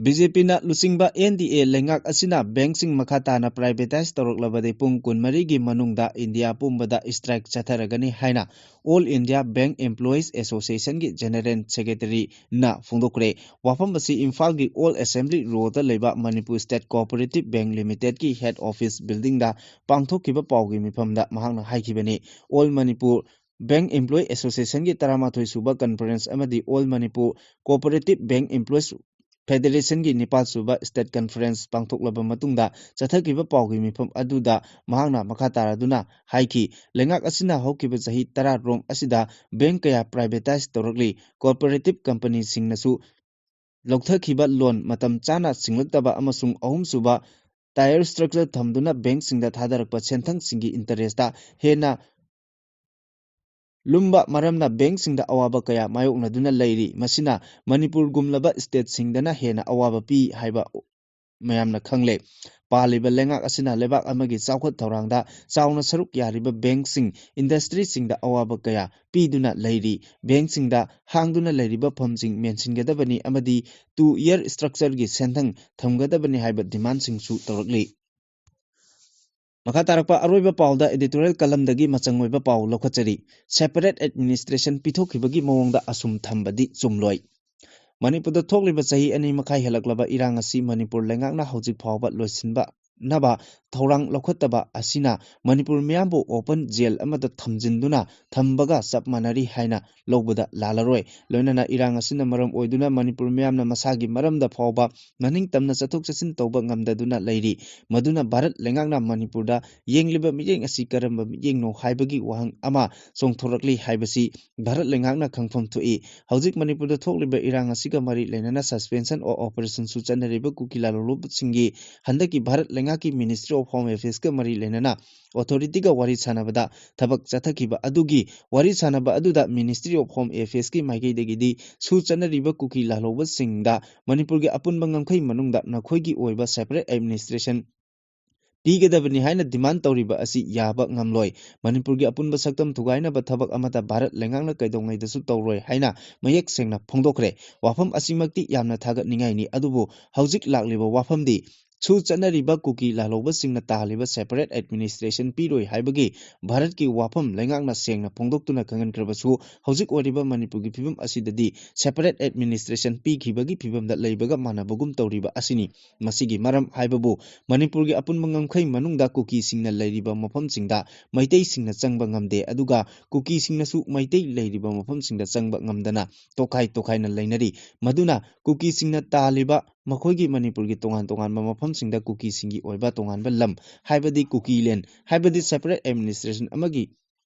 ꯕꯤ ꯖꯦ ꯄꯤꯅ ꯂꯨꯆꯤꯡꯕ N D A ꯂꯩꯉꯥꯛ ꯑꯁꯤꯅ bank ꯁꯤꯡ ꯃꯈꯥ ꯇꯥꯅ privatise ꯇꯧꯔꯛꯂꯕꯗꯤ ꯄꯨꯡ ꯀꯨꯟꯃꯔꯤꯒꯤ ꯃꯅꯨꯡꯗ ꯏꯟꯗꯤꯌꯥ ꯄꯨꯝꯕꯗ strike ꯆꯠꯊꯔꯒꯅꯤ ꯍꯥꯏꯅ All India Bank Employees Association ꯒꯤ General Secretary ꯅ ꯐꯣꯡꯗꯣꯛꯈ꯭ꯔꯦ꯫ ꯋꯥꯐꯝ ꯑꯁꯤ ꯏꯝꯐꯥꯜꯒꯤ Old Assembly Road ꯇ ꯂꯩꯕ Manipur State Cooperative Bank Limited ꯀꯤ head office building ꯗ ꯄꯥꯡꯊꯣꯛꯈꯤꯕ ꯄꯥꯎꯒꯤ ꯃꯤꯐꯝꯗ ꯃꯍꯥꯛꯅ ꯍꯥꯏꯈꯤꯕꯅꯤ꯫ All Manipur Bank Employee Association ꯒꯤ ꯇꯔꯥꯃꯥꯊꯣꯏ ꯁꯨꯕ conference ꯑꯃꯗꯤ All Manipur Cooperative Bank Employees Federation ꯒꯤ ꯅꯤꯄꯥꯜ ꯁꯨꯕ state conference ꯄꯥꯡꯊꯣꯛꯂꯕ ꯃꯇꯨꯡꯗ ꯆꯠꯊꯈꯤꯕ ꯄꯥꯎꯒꯤ ꯃꯤꯐꯝ ꯑꯗꯨꯗ ꯃꯍꯥꯛꯅ ꯃꯈꯥ ꯇꯥꯔꯗꯨꯅ ꯍꯥꯏꯈꯤ, ꯂꯩꯉꯥꯛ ꯑꯁꯤꯅ ꯍꯧꯈꯤꯕ ꯆꯍꯤ ꯇꯔꯥꯔꯣꯝ ꯑꯁꯤꯗ bank ꯀꯌꯥ privatise ꯇꯧꯔꯛꯂꯤ, cooperative company ꯁꯤꯡꯅꯁꯨ ꯂꯧꯊꯈꯤꯕ loan ꯃꯇꯝ ꯆꯥꯅ ꯁꯤꯡꯂꯛꯇꯕ ꯑꯃꯁꯨꯡ ꯑꯍꯨꯝꯁꯨꯕ tier structure ꯊꯝꯗꯨꯅ bank ꯁꯤꯡꯗ ꯊꯥꯗꯔꯛꯄ ꯁꯦꯟꯊꯪꯁꯤꯡꯒꯤ interest ꯍꯦꯟꯅ ꯂꯨꯝꯕ ꯃꯔꯝꯅ bank ꯁꯤꯡꯗ ꯑꯋꯥꯕ ꯀꯌꯥ ꯃꯥꯌꯣꯛꯅꯗꯨꯅ ꯂꯩꯔꯤ꯫ ꯃꯁꯤꯅ ꯃꯅꯤꯄꯨꯔꯒꯨꯝꯂꯕ state ꯁꯤꯡꯗꯅ ꯍꯦꯟꯅ ꯑꯋꯥꯕ ꯄꯤ ꯍꯥꯏꯕ ꯃꯌꯥꯝꯅ ꯈꯪꯂꯦ꯫ ꯄꯥꯜꯂꯤꯕ ꯂꯩꯉꯥꯛ ꯑꯁꯤꯅ ꯂꯩꯕꯥꯛ ꯑꯃꯒꯤ ꯆꯥꯎꯈꯠ ꯊꯧꯔꯥꯡꯗ ꯆꯥꯎꯅ ꯁꯔꯨꯛ ꯌꯥꯔꯤꯕ bank ꯁꯤꯡ, industry ꯁꯤꯡꯗ ꯑꯋꯥꯕ ꯀꯌꯥ ꯄꯤꯗꯨꯅ ꯂꯩꯔꯤ꯫ Bank ꯁꯤꯡꯗ ꯍꯥꯡꯗꯨꯅ ꯂꯩꯔꯤꯕ ꯐꯝꯁꯤꯡ ꯃꯦꯟꯁꯤꯟꯒꯗꯕꯅꯤ ꯑꯃꯗꯤ two year structure ꯒꯤ ꯁꯦꯟꯊꯪ ꯊꯝꯒꯗꯕꯅꯤ ꯍꯥꯏꯕ demand ꯁꯤꯡꯁꯨ ꯇꯧꯔꯛꯂꯤ꯫ ꯃꯈꯥ ꯇꯥꯔꯛꯄ ꯑꯔꯣꯏꯕ ꯄꯥꯎꯗ editorial columnꯗꯒꯤ ꯃꯆꯪ ꯑꯣꯏꯕ ꯄꯥꯎ ꯂꯧꯈꯠꯆꯔꯤ꯫ Separate administration ꯄꯤꯊꯣꯛꯈꯤꯕꯒꯤ ꯃꯑꯣꯡꯗ ꯑꯁꯨꯝ ꯊꯝꯕꯗꯤ ꯆꯨꯝꯂꯣꯏ꯫ ꯃꯅꯤꯄꯨꯔꯗ ꯊꯣꯛꯂꯤꯕ ꯆꯍꯤ ꯑꯅꯤ ꯃꯈꯥꯏ ꯍꯦꯜꯂꯛꯂꯕ ꯏꯔꯥꯡ ꯑꯁꯤ ꯃꯅꯤꯄꯨꯔ ꯂꯩꯉꯥꯛꯅ ꯍꯧꯖꯤꯛ ꯐꯥꯎꯕ ꯂꯣꯏꯁꯤꯟꯕ ꯅꯕ ꯊꯧꯔꯥꯡ ꯂꯧꯈꯠꯇꯕ ꯑꯁꯤꯅ ꯃꯅꯤꯄꯨꯔ ꯃꯤꯌꯥꯝꯕꯨ open jail ꯑꯃꯗ ꯊꯝꯖꯤꯟꯗꯨꯅ ꯊꯝꯕꯒ ꯆꯞ ꯃꯥꯟꯅꯔꯤ ꯍꯥꯏꯅ ꯂꯧꯕꯗ ꯂꯥꯜꯂꯔꯣꯏ꯫ ꯂꯣꯏꯅꯅ ꯏꯔꯥꯡ ꯑꯁꯤꯅ ꯃꯔꯝ ꯑꯣꯏꯗꯨꯅ ꯃꯅꯤꯄꯨꯔ ꯃꯤꯌꯥꯝꯅ ꯃꯁꯥꯒꯤ ꯃꯔꯝꯗ ꯐꯥꯎꯕ ꯃꯅꯤꯡ ꯇꯝꯅ ꯆꯠꯊꯣꯛ ꯆꯠꯁꯤꯟ ꯇꯧꯕ ꯉꯝꯗꯗꯨꯅ ꯂꯩꯔꯤ꯫ ꯃꯗꯨꯅ ꯚꯥꯔꯠ ꯂꯩꯉꯥꯛꯅ ꯃꯅꯤꯄꯨꯔꯗ ꯌꯦꯡꯂꯤꯕ ꯃꯤꯠꯌꯦꯡ ꯑꯁꯤ ꯀꯔꯝꯕ ꯃꯤꯠꯌꯦꯡꯅꯣ ꯍꯥꯏꯕꯒꯤ ꯋꯥꯍꯪ ꯑꯃ ꯆꯣꯡꯊꯣꯔꯛꯂꯤ ꯍꯥꯏꯕꯁꯤ ꯚꯥꯔꯠ ꯂꯩꯉꯥꯛꯅ ꯈꯪꯐꯝ ꯊꯣꯛꯏ꯫ ꯍꯧꯖꯤꯛ ꯃꯅꯤꯄꯨꯔꯗ ꯊꯣꯛꯂꯤꯕ ꯏꯔꯥꯡ ꯑꯁꯤꯒ ꯃꯔꯤ ꯂꯩꯅꯅ suspension of operationꯁꯨ ꯆꯠꯅꯔꯤꯕ ꯀꯨꯀꯤ ꯂꯥꯂꯣꯡꯕꯁꯤꯡꯒꯤ ꯍꯟꯗꯛꯀꯤ ꯚꯥꯔꯠ ꯂꯩꯉꯥꯛꯀꯤ Ministry of Home Affairsꯀ ꯃꯔꯤ ꯂꯩꯅꯅ authorityꯒ ꯋꯥꯔꯤ ꯁꯥꯟꯅꯕꯗ ꯊꯕꯛ ꯆꯠꯊꯈꯤꯕ ꯑꯗꯨꯒꯤ ꯋꯥꯔꯤ ꯁꯥꯟꯅꯕ ꯑꯗꯨꯗ Ministry of Home Affairsꯀꯤ ꯃꯥꯏꯀꯩꯗꯒꯤꯗꯤ ꯁꯨ ꯆꯠꯅꯔꯤꯕ ꯀꯨꯀꯤ ꯂꯥꯂꯣꯡꯕꯁꯤꯡꯗ ꯃꯅꯤꯄꯨꯔꯒꯤ ꯑꯄꯨꯟꯕ ꯉꯝꯈꯩ ꯃꯅꯨꯡꯗ ꯅꯈꯣꯏꯒꯤ ꯑꯣꯏꯕ separate administration ꯄꯤꯒꯗꯕꯅꯤ ꯍꯥꯏꯅ demand ꯇꯧꯔꯤꯕ ꯑꯁꯤ ꯌꯥꯕ ꯉꯝꯂꯣꯏ꯫ ꯃꯅꯤꯄꯨꯔꯒꯤ ꯑꯄꯨꯟꯕ ꯁꯛꯇꯝ ꯊꯨꯒꯥꯏꯅꯕ ꯊꯕꯛ ꯑꯃꯠꯇ ꯚꯥꯔꯠ ꯂꯩꯉꯥꯛꯅ ꯀꯩꯗꯧꯉꯩꯗꯁꯨ ꯇꯧꯔꯣꯏ ꯍꯥꯏꯅ ꯃꯌꯦꯛ ꯁꯦꯡꯅ ꯐꯣꯡꯗꯣꯛꯈ꯭ꯔꯦ꯫ ꯋꯥꯐꯝ ꯑꯁꯤꯃꯛꯇꯤ ꯌꯥꯝꯅ ꯊꯥꯒꯠꯅꯤꯡꯉꯥꯏꯅꯤ, ꯑꯗꯨꯕꯨ ꯍꯧꯖꯤꯛ ꯂꯥꯛꯂꯤꯕ ꯋꯥꯐꯝꯗꯤ ꯁꯨ ꯆꯠꯅꯔꯤꯕ ꯀꯨꯀꯤ ꯂꯥꯂꯣꯡꯕꯁꯤꯡꯅ ꯇꯥꯜꯂꯤꯕ separate administration ꯄꯤꯔꯣꯏ ꯍꯥꯏꯕꯒꯤ ꯚꯥꯔꯠꯀꯤ ꯋꯥꯐꯝ ꯂꯩꯉꯥꯛꯅ ꯁꯦꯡꯅ ꯐꯣꯡꯗꯣꯛꯇꯨꯅ ꯈꯪꯍꯟꯈ꯭ꯔꯕꯁꯨ, ꯍꯧꯖꯤꯛ ꯑꯣꯏꯔꯤꯕ ꯃꯅꯤꯄꯨꯔꯒꯤ ꯐꯤꯕꯝ ꯑꯁꯤꯗꯗꯤ separate administration ꯄꯤꯈꯤꯕꯒꯤ ꯐꯤꯕꯝꯗ ꯂꯩꯕꯒ ꯃꯥꯟꯅꯕꯒꯨꯝ ꯇꯧꯔꯤꯕ ꯑꯁꯤꯅꯤ꯫ ꯃꯁꯤꯒꯤ ꯃꯔꯝ ꯍꯥꯏꯕꯕꯨ ꯃꯅꯤꯄꯨꯔꯒꯤ ꯑꯄꯨꯟꯕ ꯉꯝꯈꯩ ꯃꯅꯨꯡꯗ ꯀꯨꯀꯤꯁꯤꯡꯅ ꯂꯩꯔꯤꯕ ꯃꯐꯝꯁꯤꯡꯗ ꯃꯩꯇꯩꯁꯤꯡꯅ ꯆꯪꯕ ꯉꯝꯗꯦ, ꯑꯗꯨꯒ ꯀꯨꯀꯤꯁꯤꯡꯅꯁꯨ ꯃꯩꯇꯩ ꯂꯩꯔꯤꯕ ꯃꯐꯝꯁꯤꯡꯗ ꯆꯪꯕ ꯉꯝꯗꯅ ꯇꯣꯈꯥꯏ ꯇꯣꯈꯥꯏꯅ ꯂꯩꯅꯔꯤ꯫ ꯃꯗꯨꯅ ꯀꯨꯀꯤꯁꯤꯡꯅ ꯇꯥꯜꯂꯤꯕ ꯃꯈꯣꯏꯒꯤ ꯃꯅꯤꯄꯨꯔꯒꯤ ꯇꯣꯉꯥꯟ ꯇꯣꯉꯥꯟꯕ ꯃꯐꯝꯁꯤꯡꯗ ꯀꯨꯀꯤꯁꯤꯡꯒꯤ ꯑꯣꯏꯕ ꯇꯣꯉꯥꯟꯕ ꯂꯝ, ꯍꯥꯏꯕꯗꯤ ꯀꯨꯀꯤꯂꯦꯟ, ꯍꯥꯏꯕꯗꯤ separate administration ꯑꯃꯒꯤ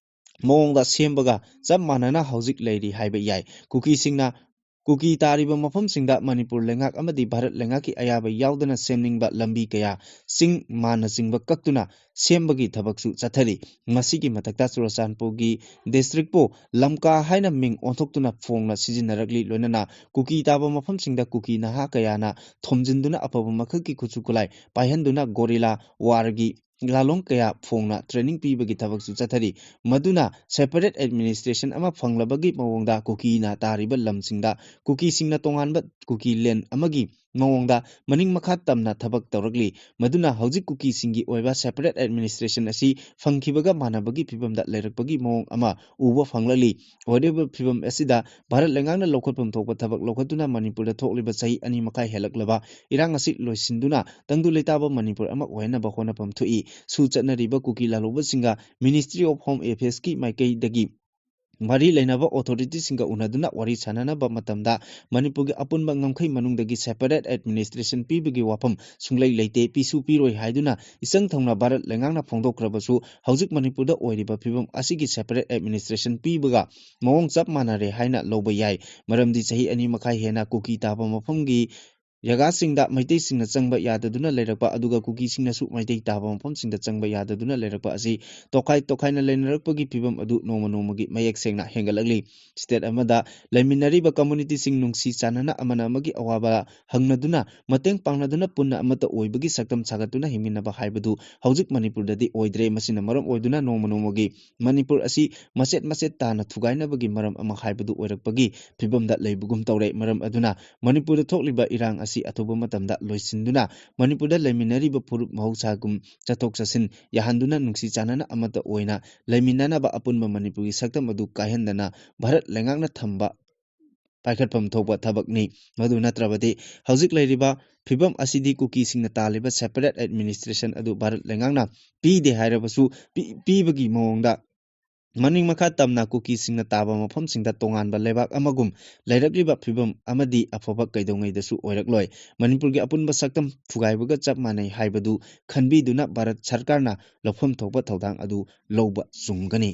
ꯃꯑꯣꯡꯗ ꯁꯦꯝꯕꯒ ꯆꯞ ꯃꯥꯟꯅꯅ ꯍꯧꯖꯤꯛ ꯂꯩꯔꯤ ꯍꯥꯏꯕ ꯌꯥꯏ꯫ ꯀꯨꯀꯤꯁꯤꯡꯅ ꯀꯨꯀꯤ ꯇꯥꯔꯤꯕ ꯃꯐꯝꯁꯤꯡꯗ ꯃꯅꯤꯄꯨꯔ ꯂꯩꯉꯥꯛ ꯑꯃꯗꯤ ꯚꯥꯔꯠ ꯂꯩꯉꯥꯛꯀꯤ ꯑꯌꯥꯕ ꯌꯥꯎꯗꯅ ꯁꯦꯝꯅꯤꯡꯕ ꯂꯝꯕꯤ ꯀꯌꯥ, ꯆꯤꯡ ꯃꯥꯟꯅꯆꯤꯡꯕ ꯀꯛꯇꯨꯅ ꯁꯦꯝꯕꯒꯤ ꯊꯕꯛꯁꯨ ꯆꯠꯊꯔꯤ꯫ ꯃꯁꯤꯒꯤ ꯃꯊꯛꯇ ꯆꯨꯔꯆꯥꯟꯄꯨꯔꯒꯤ districtꯄꯨ ꯂꯝꯀꯥ ꯍꯥꯏꯅ ꯃꯤꯡ ꯑꯣꯟꯊꯣꯛꯇꯨꯅ ꯐꯣꯡꯅ ꯁꯤꯖꯤꯟꯅꯔꯛꯂꯤ꯫ ꯂꯣꯏꯅꯅ ꯀꯨꯀꯤ ꯇꯥꯕ ꯃꯐꯝꯁꯤꯡꯗ ꯀꯨꯀꯤ ꯅꯍꯥ ꯀꯌꯥꯅ ꯊꯣꯝꯖꯤꯟꯗꯨꯅ ꯑꯐꯕ ꯃꯈꯜꯒꯤ ꯈꯨꯠꯁꯨ ꯈꯨꯠꯂꯥꯏ ꯄꯥꯏꯍꯟꯗꯨꯅ guerrilla warꯒꯤ ꯂꯥꯂꯣꯡ ꯀꯌꯥ ꯐꯣꯡꯅ training ꯄꯤꯕꯒꯤ ꯊꯕꯛꯁꯨ ꯆꯠꯊꯔꯤ꯫ ꯃꯗꯨꯅ separate administration ꯑꯃ ꯐꯪꯂꯕꯒꯤ ꯃꯑꯣꯡꯗ ꯀꯨꯀꯤꯅ ꯇꯥꯔꯤꯕ ꯂꯝꯁꯤꯡꯗ ꯀꯨꯀꯤꯁꯤꯡꯅ ꯇꯣꯉꯥꯟꯕ ꯀꯨꯀꯤꯂꯦꯟ ꯑꯃꯒꯤ ꯃꯑꯣꯡꯗ ꯃꯅꯤꯡ ꯃꯈꯥ ꯇꯝꯅ ꯊꯕꯛ ꯇꯧꯔꯛꯂꯤ꯫ ꯃꯗꯨꯅ ꯍꯧꯖꯤꯛ ꯀꯨꯀꯤꯁꯤꯡꯒꯤ ꯑꯣꯏꯕ separate administration ꯑꯁꯤ ꯐꯪꯈꯤꯕꯒ ꯃꯥꯟꯅꯕꯒꯤ ꯐꯤꯕꯝꯗ ꯂꯩꯔꯛꯄꯒꯤ ꯃꯑꯣꯡ ꯑꯃ ꯎꯕ ꯐꯪꯂꯛꯂꯤ꯫ ꯑꯣꯏꯔꯤꯕ ꯐꯤꯕꯝ ꯑꯁꯤꯗ ꯚꯥꯔꯠ ꯂꯩꯉꯥꯛꯅ ꯂꯧꯈꯠꯐꯝ ꯊꯣꯛꯄ ꯊꯕꯛ ꯂꯧꯈꯠꯇꯨꯅ ꯃꯅꯤꯄꯨꯔꯗ ꯊꯣꯛꯂꯤꯕ ꯆꯍꯤ ꯑꯅꯤ ꯃꯈꯥꯏ ꯍꯦꯜꯂꯛꯂꯕ ꯏꯔꯥꯡ ꯑꯁꯤ ꯂꯣꯏꯁꯤꯟꯗꯨꯅ ꯇꯪꯗꯨ ꯂꯩꯇꯥꯕ ꯃꯅꯤꯄꯨꯔ ꯑꯃ ꯑꯣꯏꯍꯟꯅꯕ ꯍꯣꯠꯅꯐꯝ ꯊꯣꯛꯏ꯫ ꯁꯨ ꯆꯠꯅꯔꯤꯕ ꯀꯨꯀꯤ ꯂꯥꯜꯍꯧꯕꯁꯤꯡꯒ Ministry of Home Affairsꯀꯤ ꯃꯥꯏꯀꯩꯗꯒꯤ ꯃꯔꯤ ꯂꯩꯅꯕ authorityꯁꯤꯡꯒ ꯎꯅꯗꯨꯅ ꯋꯥꯔꯤ ꯁꯥꯟꯅꯅꯕ ꯃꯇꯝꯗ ꯃꯅꯤꯄꯨꯔꯒꯤ ꯑꯄꯨꯟꯕ ꯉꯝꯈꯩ ꯃꯅꯨꯡꯗꯒꯤ separate administration ꯄꯤꯕꯒꯤ ꯋꯥꯐꯝ ꯁꯨꯡꯂꯩ ꯂꯩꯇꯦ, ꯄꯤꯁꯨ ꯄꯤꯔꯣꯏ ꯍꯥꯏꯗꯨꯅ ꯏꯆꯪ ꯊꯧꯅ ꯚꯥꯔꯠ ꯂꯩꯉꯥꯛꯅ ꯐꯣꯡꯗꯣꯛꯈ꯭ꯔꯕꯁꯨ, ꯍꯧꯖꯤꯛ ꯃꯅꯤꯄꯨꯔꯗ ꯑꯣꯏꯔꯤꯕ ꯐꯤꯕꯝ ꯑꯁꯤꯒꯤ separate administration ꯄꯤꯕꯒ ꯃꯑꯣꯡ ꯆꯞ ꯃꯥꯟꯅꯔꯦ ꯍꯥꯏꯅ ꯂꯧꯕ ꯌꯥꯏ꯫ ꯃꯔꯝꯗꯤ ꯆꯍꯤ ꯑꯅꯤ ꯃꯈꯥꯏ ꯍꯦꯟꯅ ꯀꯨꯀꯤ ꯇꯥꯕ ꯃꯐꯝꯒꯤ ꯖꯒꯥꯁꯤꯡꯗ ꯃꯩꯇꯩꯁꯤꯡꯅ ꯆꯪꯕ ꯌꯥꯗꯗꯨꯅ ꯂꯩꯔꯛꯄ, ꯑꯗꯨꯒ ꯀꯨꯀꯤꯁꯤꯡꯅꯁꯨ ꯃꯩꯇꯩ ꯇꯥꯕ ꯃꯐꯝꯁꯤꯡꯗ ꯆꯪꯕ ꯌꯥꯗꯗꯨꯅ ꯂꯩꯔꯛꯄ ꯑꯁꯤ ꯇꯣꯈꯥꯏ ꯇꯣꯈꯥꯏꯅ ꯂꯩꯅꯔꯛꯄꯒꯤ ꯐꯤꯕꯝ ꯑꯗꯨ ꯅꯣꯡꯃ ꯅꯣꯡꯃꯒꯤ ꯃꯌꯦꯛ ꯁꯦꯡꯅ ꯍꯦꯟꯒꯠꯂꯛꯂꯤ꯫ State ꯑꯃꯗ ꯂꯩꯃꯤꯟꯅꯔꯤꯕ communityꯁꯤꯡ ꯅꯨꯡꯁꯤ ꯆꯥꯟꯅꯅ ꯑꯃꯅ ꯑꯃꯒꯤ ꯑꯋꯥꯕ ꯍꯪꯅꯗꯨꯅ, ꯃꯇꯦꯡ ꯄꯥꯡꯅꯗꯨꯅ, ꯄꯨꯟꯅ ꯑꯃꯠꯇ ꯑꯣꯏꯕꯒꯤ ꯁꯛꯇꯝ ꯁꯥꯒꯠꯇꯨꯅ ꯍꯤꯡꯃꯤꯟꯅꯕ ꯍꯥꯏꯕꯗꯨ ꯍꯧꯖꯤꯛ ꯃꯅꯤꯄꯨꯔꯗꯗꯤ ꯑꯣꯏꯗ꯭ꯔꯦ꯫ ꯃꯁꯤꯅ ꯃꯔꯝ ꯑꯣꯏꯗꯨꯅ ꯅꯣꯡꯃ ꯅꯣꯡꯃꯒꯤ ꯃꯅꯤꯄꯨꯔ ꯑꯁꯤ ꯃꯆꯦꯠ ꯃꯆꯦꯠ ꯇꯥꯅ ꯊꯨꯒꯥꯏꯅꯕꯒꯤ ꯃꯔꯝ ꯑꯃ ꯍꯥꯏꯕꯗꯨ ꯑꯣꯏꯔꯛꯄꯒꯤ ꯐꯤꯕꯝꯗ ꯂꯩꯕꯒꯨꯝ ꯇꯧꯔꯦ꯫ ꯃꯔꯝ ꯑꯗꯨꯅ ꯃꯅꯤꯄꯨꯔꯗ ꯊꯣꯛꯂꯤꯕ ꯏꯔꯥꯡ ꯑꯁꯤ ꯑꯊꯨꯕ ꯃꯇꯝꯗ ꯂꯣꯏꯁꯤꯟꯗꯨꯅ ꯃꯅꯤꯄꯨꯔꯗ ꯂꯩꯃꯤꯟꯅꯔꯤꯕ ꯐꯨꯔꯨꯞ ꯃꯍꯧꯁꯥꯒꯨꯝ ꯆꯠꯊꯣꯛ ꯆꯠꯁꯤꯟ ꯌꯥꯍꯟꯗꯨꯅ ꯅꯨꯡꯁꯤ ꯆꯥꯟꯅꯅ ꯑꯃꯠꯇ ꯑꯣꯏꯅ ꯂꯩꯃꯤꯟꯅꯅꯕ ꯑꯄꯨꯟꯕ ꯃꯅꯤꯄꯨꯔꯒꯤ ꯁꯛꯇꯝ ꯑꯗꯨ ꯀꯥꯏꯍꯟꯗꯅ ꯚꯥꯔꯠ ꯂꯩꯉꯥꯛꯅ ꯊꯝꯕ ꯄꯥꯏꯈꯠꯐꯝ ꯊꯣꯛꯄ ꯊꯕꯛꯅꯤ꯫ ꯃꯗꯨ ꯅꯠꯇ꯭ꯔꯕꯗꯤ ꯍꯧꯖꯤꯛ ꯂꯩꯔꯤꯕ ꯐꯤꯕꯝ ꯑꯁꯤꯗꯤ ꯀꯨꯀꯤꯁꯤꯡꯅ ꯇꯥꯜꯂꯤꯕ separate administration ꯑꯗꯨ ꯚꯥꯔꯠ ꯂꯩꯉꯥꯛꯅ ꯄꯤꯗꯦ ꯍꯥꯏꯔꯕꯁꯨ ꯄꯤ-, ꯄꯤꯕꯒꯤ ꯃꯑꯣꯡꯗ ꯃꯅꯤꯡ ꯃꯈꯥ ꯇꯝꯅ ꯀꯨꯀꯤꯁꯤꯡꯅ ꯇꯥꯕ ꯃꯐꯝꯁꯤꯡꯗ ꯇꯣꯉꯥꯟꯕ ꯂꯩꯕꯥꯛ ꯑꯃꯒꯨꯝ ꯂꯩꯔꯛꯂꯤꯕ ꯐꯤꯕꯝ ꯑꯃꯗꯤ ꯑꯐꯕ ꯀꯩꯗꯧꯉꯩꯗꯁꯨ ꯑꯣꯏꯔꯛꯂꯣꯏ꯫ ꯃꯅꯤꯄꯨꯔꯒꯤ ꯑꯄꯨꯟꯕ ꯁꯛꯇꯝ ꯊꯨꯒꯥꯏꯕꯒ ꯆꯞ ꯃꯥꯟꯅꯩ ꯍꯥꯏꯕꯗꯨ ꯈꯟꯕꯤꯗꯨꯅ ꯚꯥꯔꯠ ꯁꯔꯀꯥꯔꯅ ꯂꯧꯐꯝ ꯊꯣꯛꯄ ꯊꯧꯗꯥꯡ ꯑꯗꯨ ꯂꯧꯕ ꯆꯨꯝꯒꯅꯤ꯫